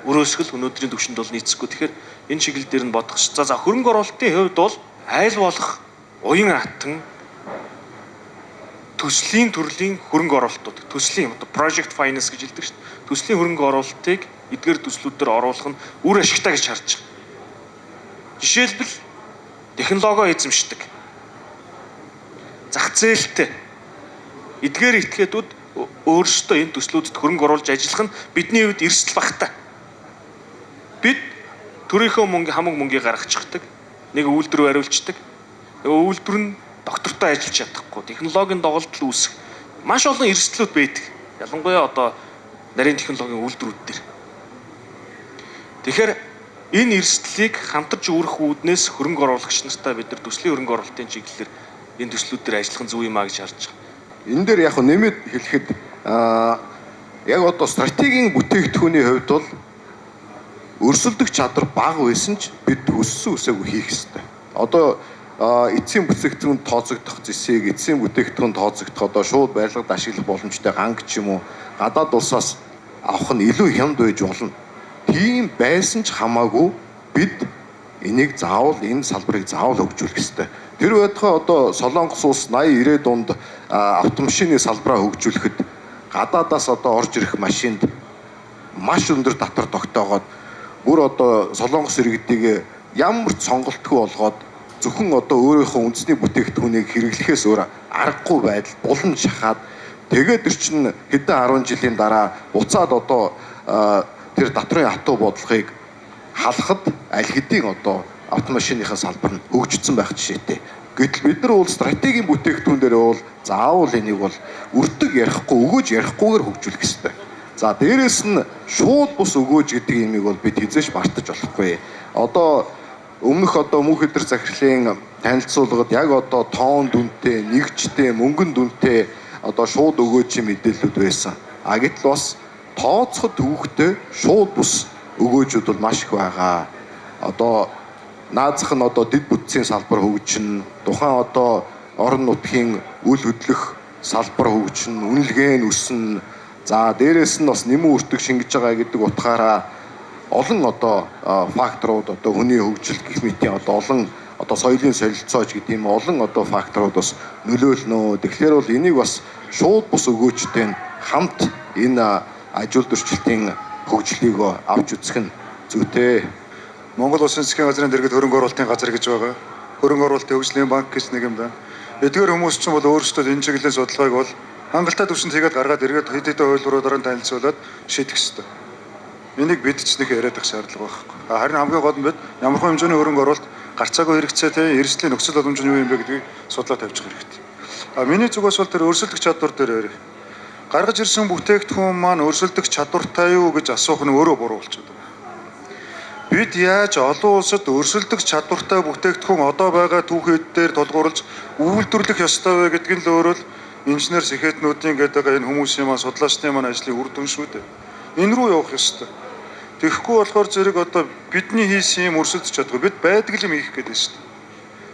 C: өрөөсгөл өнөөдрийн төвшөнд бол нийцэхгүй. Тэгэхээр энэ чиглэл дээр нь бодох ш. За, хөрөнгө оруулалтын хувьд бол аль болох уян хатан төслийн төрлийн хөрөнгө оруулалтууд, төслийн одоо project finance гэж хэлдэг шүү дээ. Төслийн хөрөнгө оруулалтыг эдгээр төслүүд дээр оруулах нь үр ашигтай гэж харж байгаа. Жишээлбэл, технологио эзэмшдэг, зах зээлтэй эдгээр этгээдүүд өөрсдөө энэ төслүүдэд хөрөнгө оруулж ажиллах нь бидний хувьд эрсдэл багатай. Бид төрийнхөө мөнгө, хамаг мөнгийг гаргачихдаг. Нэг үйлдвэр бариулцдаг. Нөгөө үйлдвэр нь доктортой ажиллаж чадахгүй, технологийн доголдол үүсэх маш олон эрсдлүүд байдаг. Ялангуяа одоо нарийн технологийн үйлдвэрүүд дээр. Тэгэхээр энэ эрсдлийг хамтарч үүрэх үүднээс хөрөнгө оруулагч нартай бид нар төслийн хөрөнгө оруулалтын чиглэлээр энэ төслүүд дээр ажиллах нь зөв юм а гэж харж байгаа.
E: Энэ дээр яг нэмээд хэлэхэд яг одоо стратегийн бүтээгдэхүүний хувьд бол өрсөлдөх чадвар бага байсан ч бид өссөн өсөөгүй хийх ёстой. Одоо эцсийн бүтээгдэхүүн тооцогдох зэсийг, эцсийн бүтээгдэхүүн тооцогдох одоо шууд барилгад ашиглах боломжтой ганг ч юм уу гадаад улсаас авах нь илүү хямд байж болно. Тийм байсан ч хамаагүй бид энийг заавал, энэ салбарыг заавал хөгжүүлэх ёстой. Тэр байтугай одоо Солонгос улс 80 90-ад онд автомашины салбараа хөгжүүлэхэд гадаадаас одоо орж ирэх машинд маш өндөр татвар тогтоогоод бүр одоо Солонгос иргэдийг ямар ч сонголтгүй болгоод зөвхөн одоо өөрийнхөө үндэсний бүтээгдэхүүнийг хэрэглэхээс өөр аргагүй байдал булан шахаад, тэгээд тэр чинь хэдэн 10 жилийн дараа буцаад одоо тэр татврын хатуу бодлогыг халахад аль хэдийн одоо автомашиныхаа салбар нь хөгжсөн байх жишээтэй. Гэтэл бид нар бол стратегийн бүтээгдэхүүн дээр бол заавал энийг бол өртөг ярихгүй, өгөөж ярихгүйгээр хөгжүүлэх ёстой. За, дээрэс нь шууд бус өгөөж гэдэг юмыг бол бид хэзээ ч мартаж болохгүй. Одоо өмнөх одоо мөнх өдөр захирлын танилцуулгад яг одоо тоон дүнтэй, нэгжтэй, мөнгөн дүнтэй одоо шууд өгөөжийн мэдээллүүд байсан. А гэтэл бас тооцоход төвөгтэй шууд бус өгөөжүүд бол маш их байгаа. Одоо Наазах нь одоо дэд бүтцийн салбар хөгжинэ, тухайн одоо орон нутгийн үл хөдлөх салбар хөгжинэ, үнэлгээ нь өснө. За дээрээс нь бас нэмэн өртөг шингэж байгаа гэдэг утгаараа олон одоо факторууд одоо хүний хөгжил гэх мэтийн одоо олон одоо соёлын солилцооч гэдэг юм олон одоо факторууд бас нөлөөлнө. Тэгэхээр бол энийг бас шууд бус өгөөчтэй хамт энэ аж үйлдвэрчлэлтийн хөгжлийг авч үзэх нь зүйтэй.
D: Монгол Улсын засгийн газрын дэргэд хөрөнгө оруулалтын газар гэж байгаа. Хөрөнгө оруулалтын хөгжлийн банк гэж нэг юм байна. Эдгээр хүмүүс чинь бол өөрсдөө энэ чиглэлийн судалгааг бол хангалттай түвшинд хийгээд гаргаад эргээд хэд хэдэн хувилбаруудаар нь танилцуулаад шийдэх ёстой. Энийг бид ч нэг яриад байх шаардлага байхгүй. Харин хамгийн гол нь бид ямар хэмжээний хөрөнгө оруулалт гарцаагүй хэрэгцээ, эрсдлийн нөхцөл боломж нь юу юм бэ гэдгийг судлаа тавьчих хэрэгтэй. Миний зүгээс бол тэр өрсөлдөх чадвар дээр ярив. Гаргаж ирсэн бүтээгдэхүүн маань өрсөлдөх чадвартай юу гэж асуух нь өөрөө буруу болчиход байна. Бид яаж олон улсад өрсөлдөх чадвартай бүтээгдэхүүн одоо байгаа түүхийд дээр тулгуурлаж үйлдвэрлэх ёстой вэ гэдг нь л өөрөө л инженер сэхэтнүүдийн гэдэг энэ хүмүүсийн маань судлаачдын маань ажлын үр дүн шүү дээ. Энэ рүү явах ёстой. Тэгэхгүй болохоор зэрэг одоо бидний хийсэн юм өрсөлдөж чадахгүй. Бид байдаг юм хийх гэдэг шүү дээ.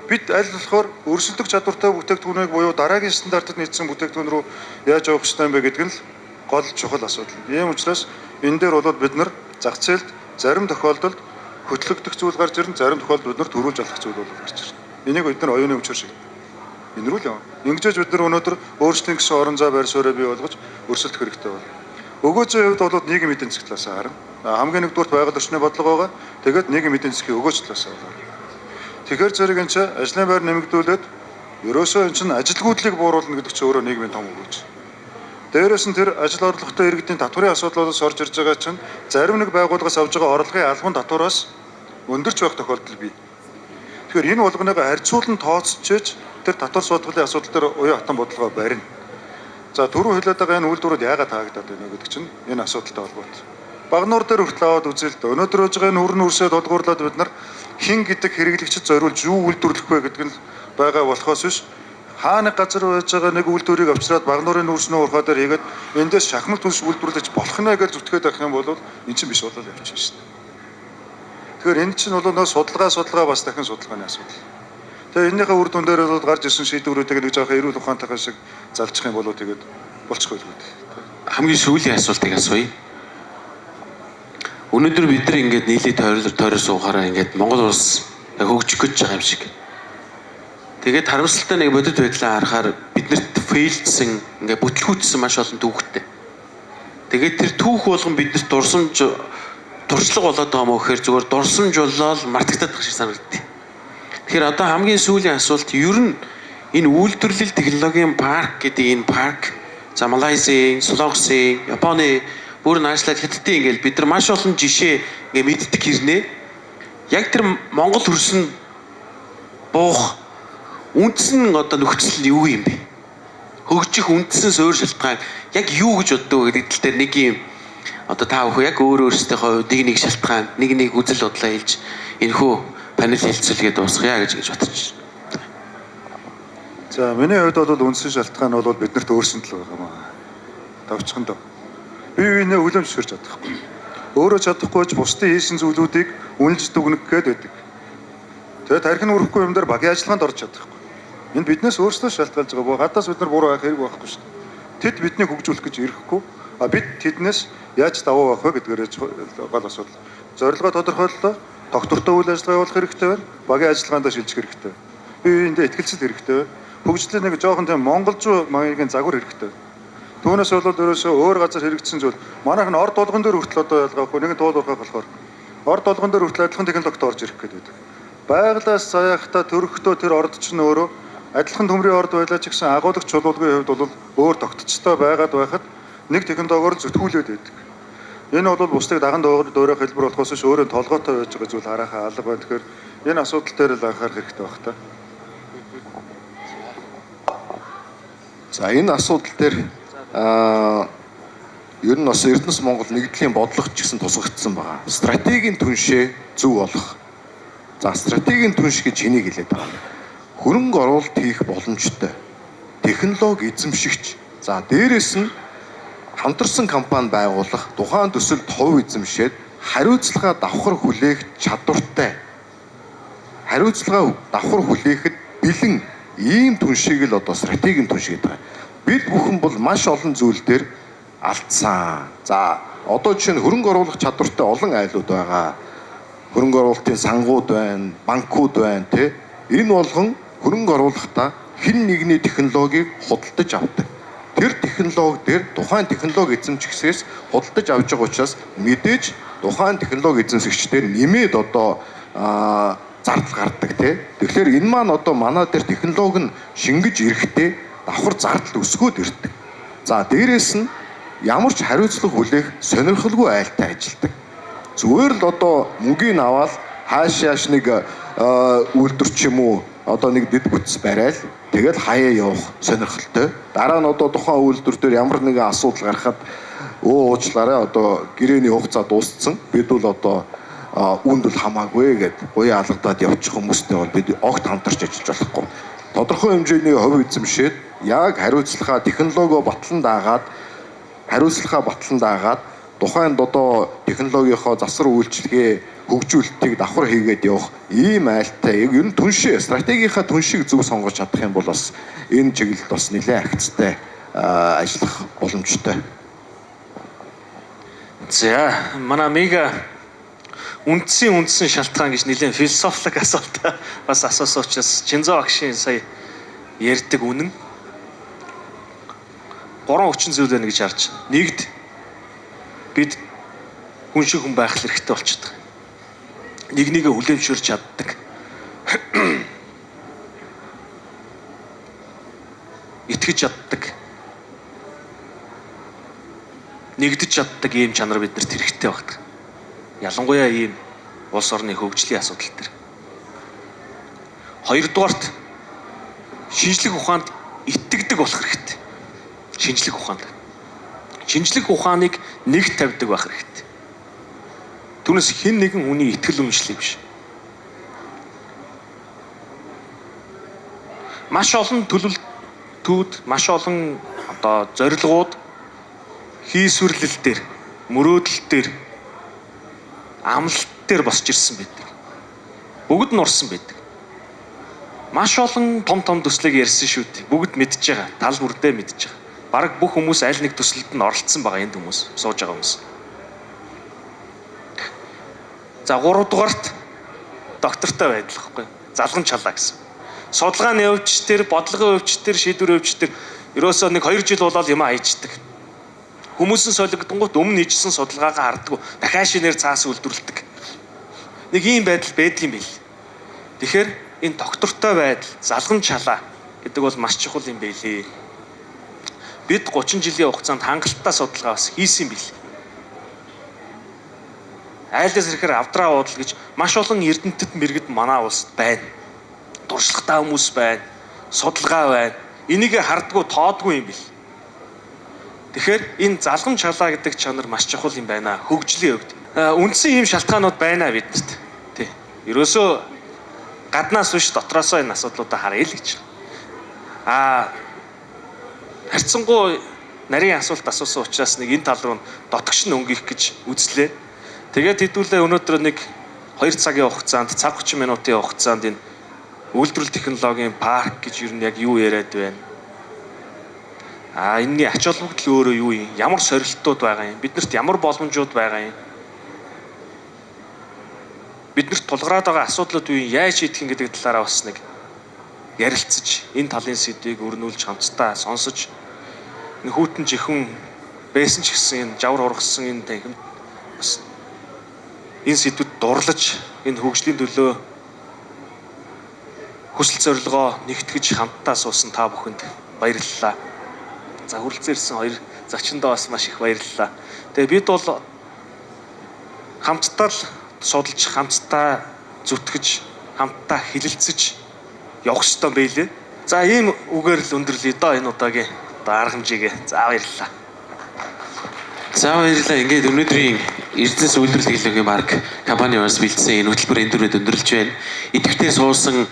D: Бид аль болохоор өрсөлдөх чадвартай бүтээгдэхүүнийг буюу дараагийн стандартад нийцсэн бүтээгдэхүүн рүү яаж явах ёстой юм бэ гэдг нь л гол чухал асуудал. Ийм учраас энэ дээр бол бид нар зах зээлд зарим тохиолдолд хөтлөгдөх зүйл гарч ирнэ, зарим тохиолдолд бид нар төрүүлж алах зүйл бол гарч ирнэ. Энийг бид нар оюуны өмчөөр шиг. Энэ рүү л явна. Ингэж бид нар өнөөдөр өөрсдийн гэсэн орон зай байр сууриа бий болгож өрсөлдөх хэрэгтэй байна. Өгөөжийн хувьд бол нийгэм эдийн засгийн талаас харна. Хамгийн нэгдүгürt байгаль орчны бодлого байгаа. Тэгээд нийгэм эдийн засгийн өгөөж талаас харна. Тэгэхээр зэрэг энэ чинь ажлын байр нэмэгдүүлээд ерөөсөө энэ чинь ажилгүйдлийг бууруулна гэдэг чинь өөрөө нийгмийн том өгөөж. Дээрээс нь тэр ажил орлоготой иргэдийн татварын асуудлуудаас орж ирж байгаа чинь зарим нэг байгууллагаас авж байгаа орлогын албан татвараас өндөрч байх тохиолдол бий. Тэгэхээр энэ болгоныг харьцуулан тооцож тэр татвар суудгалын асуудал дээр уян хатан бодлогоо барина. За түрүү хэлээд байгаа энэ үйлдвэрүүд яагаад таагдаад байна вэ гэдэг чинь энэ асуудалтай холбоотой. Багнуур дээр хүртэл аваад үзэл л дээ. Өнөөдөр байж байгаа энэ хүрэн үрсээ тулгуурлаад бид нар хэн гэдэг хэрэглэгчид зориулж юу үйлдвэрлэх вэ гэдэг нь байгаа болохоос биш хаа нэг газар байж байгаа нэг үйлдвэрийг авчираад Багнуурын нүүрснээ уурхаа дээр хийгээд эндээс шахмал түнш үйлдвэрлэж болох нэ гэж зүтгээд байх юм бол эн чинь биш болол явчихна шүү дээ. Тэгэхээр энэ чинь бол нөө судалгаа бас дахин судалгааны асуудал. Тэгээ энэнийхээ үр дүн дээр бол гарч ирсэн шийдвэрүүдийг нэг жоохон эрүүл ухаантайхан шиг залчих юм бол тэгээд болчих байлгүй.
B: Хамгийн сүүлийн асуултыг асууя. Өнөөдөр бид нар ингээд нийлээ тойрол суухаараа ингээд Монгол улс хөгжих гэж байгаа юм шиг. Тэгээд харамсалтай нэг бодит байдлаа харахаар биднэрт фейлдсэн ингээд бүтлгүүцсэн маш олон түүхтэй. Тэгээд тэр түүх болгон биднэрт дурсамж туршлага болоод байгаа юм уу гэхээр зүгээр дурсамж болоод мартагдаад байгаа шиг санагддаг. Тэгэхээр одоо хамгийн сүүлийн асуулт ер нь энэ үйлдвэрлэл технологийн парк гэдэг энэ парк за Малайзийн, Солонгосын, Японы бүр наашлаад Хятадын ингээл бид нар маш олон жишээ ингээ мэддэг хэрнээ. Яг тэр Монгол хөрсөн буух үндсэн одоо нөхцөл нь юу юм бэ? Хөгжих үндсэн суурь шалтгаан яг юу гэж боддог вэ гэдэг тал дээр нэг юм одоо та бүхэн яг өөр өөрсдийнхөө хувьд нэг нэг шалтгаан, нэг нэг үзэл бодлоо хэлж энэхүү панел хэлцүүлгээ дуусгая гэж бодож байна.
D: За миний хувьд бол үндсэн шалтгаан бол биднэрт өөрсөнд л байгаа маа. Давчхандаа. Бие биенээ хүлээн зөвшөөрч чадахгүй. Өөрөө чадахгүй ч бусдын хийсэн зүйлүүдийг үнэлж дүгнэх гээд байдаг. Тэгээд тархин өрөхгүй юм дээр багийн ажиллагаанд орж чадахгүй. Энэ биднээс өөрсдөө шалтгаалж байгаа. Гадаас бид нар буруу байх хэрэг байхгүй шүү дээ. Тэд биднийг хөгжүүлэх гэж ирэхгүй. А бид тэднээс яаж давуу байх вэ гэдгээр гол асуудал. Зорилгоо тодорхойллоо. Доктортой үйл ажиллагаа явуулах хэрэгтэй байна. Багийн ажиллагаанд шилжих хэрэгтэй. Бие биендээ ихтгэлцэл хэрэгтэй байна. Хөгжлийн нэг жоохон тийм монголжуу маягийн загвар хэрэгтэй. Түүнээс бол ерөөсөө өөр газар хэрэгжсэн зүйл манайх нь орд болгон дээр хүртэл одоо ялгаахгүй нэг туул урхах болохоор орд болгон дээр хүртэл адилхан технологид орж ирэх гээд байдаг. Байгалаас заяахта төрөхдөө тэр орд чинь өөрөө адилхан төмрийн орд байлаа ч гэсэн агуулагч чулуулгын хувьд бол өөр тогтцтой байгаад байхад нэг технологиор зүтгүүлээд байдаг. Энэ бол бусдыг даган дуурайх хэлбэр болохоос биш өөрөө толгойтой байж байгаа зүйл хараахан алга байна. Тэгэхээр энэ асуудал дээр л анхаарах хэрэгтэй байх та.
E: За энэ асуудал дээр ер нь бас Эрдэнэс Монгол нэгдлийн бодлого ч гэсэн тусгагдсан байгаа. Стратегийн түншээ зөв болох. За стратегийн түнш гэж хэнийг хэлээд байгаа юм. Хөрөнгө оруулалт хийх боломжтой. Технологи эзэмшигч. За дээрэс нь хамтарсан компани байгуулах, тухайн төсөлд хувь эзэмшээд хариуцлага давхар хүлээх чадвартай. хариуцлага давхар хүлээхэд бэлэн ийм түншийг л одоо стратегийн түнш гэдэг. Бид бүхэн бол маш олон зүйл дээр алдсан. За одоо жишээ нь хөрөнгө оруулах чадвартай олон айлууд байгаа. Хөрөнгө оруулалтын сангууд байна, банкуд байна тий. Энэ болгон хөрөнгө оруулахдаа хэн нэгний технологиг худалдаж авдаг. Тэр технологи дээр тухайн технологи эзэмшигчээс худалдаж авч байгаа учраас мэдээж тухайн технологи эзэмшигчдэр нэмээд одоо зардал гардаг тий. Тэгэхээр энэ маань одоо манай дээр технологи нь шингэж ирэхдээ давхар зардал өсгөөд ирдэг. За дээрэс нь ямар ч хариуцлага хүлээх сонирхолгүй айлтай ажилладаг. Зүгээр л одоо мөнгийг аваад хааш яаш нэг үйлдвэр ч юм уу одоо нэг дэд бүтц барайл тэгэл хаяа явах сонирхолтой. Дараа нь одоо тухайн үйлдвэр дээр ямар нэгэн асуудал гарахад уучлаарай одоо гэрээний хугацаа дууссан. Бид бол одоо үүнд бол хамаагүй гэд буян алгадаад явчих хүмүүстэй бол бид огт хамтарч ажиллаж болохгүй. Тодорхой хэмжээний хувь эзэмшээд яг хариуцлагаа технологио батлан дагаад хариуцлагаа батлан дагаад тухайн одоо технологийнхоо засвар үйлчилгээ хөгжүүлэлтийг давхар хийгээд явах ийм айлтай ер нь түншээ стратегийнхаа түншийг зөв сонгож чадах юм бол бас энэ чиглэлд бас нэлээд ахицтай ажиллах боломжтой.
C: За манай мега үндсэн шалтгаан гэж нэлээд философик асуулт бас асуусан учраас Чинзо агшийн сая ярьдаг үнэн гурван хүчин зүйл байна гэж харж. Нэгд бид хүн шиг хүн байх хэрэгтэй болчихдог. Нэг нэгэ хүлээмжшүүлж чаддаг. Итгэж чаддаг. Нэгдэж чаддаг ийм чанар биднэрт хэрэгтэй байдаг. Ялангуяа ийм улс орны хөгжлийн асуудал төр. Хоёрдугаарт шинжлэх ухаанд итгэдэг болох хэрэгтэй. Шинжлэх ухаанд. Шинжлэх ухааныг нэг тавьдаг байх хэрэгтэй. Түүнээс хэн нэгэн хүний итгэл үнэмшлийг биш. Маш олон төлөвлөлтүүд, маш олон одоо зорилгууд хийсвэрлэл дээр, мөрөөдөл дээр, амлалт дээр босч ирсэн байдаг. Бүгд нь урсан байдаг. Маш олон том том төслийг ярьсан шүү дээ. Бүгд мэдж байгаа. Тал бүрдээ мэдж байгаа. Бараг бүх хүмүүс аль нэг төсөлд нь оролцсон байгаа энд хүмүүс, сууж байгаа хүмүүс. За гуравдугаарт доктортой байдал байхгүй. Залган чалаа гэсэн. Судалгааны өвч төр, бодлогын өвч төр, шийдвэр өвч төр ерөөсөө нэг 2 жил болоод юм аячдаг. Хүмүүс нь солигдонгууд өмнө хийжсэн судалгаагаа харддаг. Дахиад шинээр цаас үйлдвэрлэдэг. Нэг ийм байдал байдаг юм бэл. Тэгэхээр энэ доктортой байдал, залган чалаа гэдэг бол маш чухал юм байлээ. Бид 30 жилийн хугацаанд хангалттай судалгаа бас хийсэн юм бэл. Айлаас ирэхээр авдраа уудал гэж маш олон эрдэмтэд мэргэд манай улсад байна. Туршлагатай хүмүүс байна. Судалгаа байна. Энийг хардгуу тоодгүй юм бэл. Тэгэхээр энэ залгам чалаа гэдэг чанар маш чухал юм байна. Хөгжлийн хувьд. Үндсэн ийм шалтгаанууд байна биднэрт. Тий. Ерөөсөө гаднаас биш дотроосоо энэ асуудлуудаа харъя л гэж. Харьцангуй нарийн асуулт асуусан учраас нэг энэ тал руу дотгош нь өнгөх гэж үзлээ. Тэгээд хэдүүлээ өнөөдөр нэг 2 цагийн хугацаанд, цаг 30 минутын хугацаанд энэ үйлдвэрлэл технологийн парк гэж ер нь яг юу яриад байна? Энэний ач холбогдол өөрөө юу юм? Ямар сорилтууд байгаа юм? Биднэрт ямар боломжууд байгаа юм? Биднэрт тулгараад байгаа асуудлууд юу юм? Яаж шийдэх юм гэдэг талаараа бас нэг ярилцаж, энэ талын сэдвийг өрнүүлж хамтдаа сонсож энэ хүүтэн жихэн байсан ч гэсэн энэ жавар ургасан энэ танхимд бас энэ сэдвэд дурлаж энэ хөгжлийн төлөө хүсэл зорилгоо нэгтгэж хамтдаа суусан та бүхэнд баярлалаа. За хүрэлцэн ирсэн хоёр зочиндоо бас маш их баярлалаа. Тэгээ бид бол хамтдаа л судалж, хамтдаа зүтгэж, хамтдаа хилэлцэж явах ёстой байлээ. За ийм үгээр л өндөрлөе доо энэ удаагийн одоо арга хэмжээгээ. За баярлалаа.
B: За баярлалаа. Ингээд өнөөдрийн Эрдэнэс үйлдвэрлэл технологийн парк компани бас бэлдсэн энэ хөтөлбөр энэ дөрөв өндөрлөж байна. Идэвхтэй суусан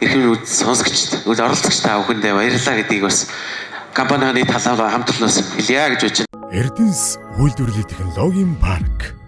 B: эрхэм сонсогчд, оролцогч та бүхэндээ баярлалаа гэдгийг бас компанийн талаар хамт олноос хэлье гэж бодож байна.
A: Эрдэнэс үйлдвэрлэлийн технологийн парк.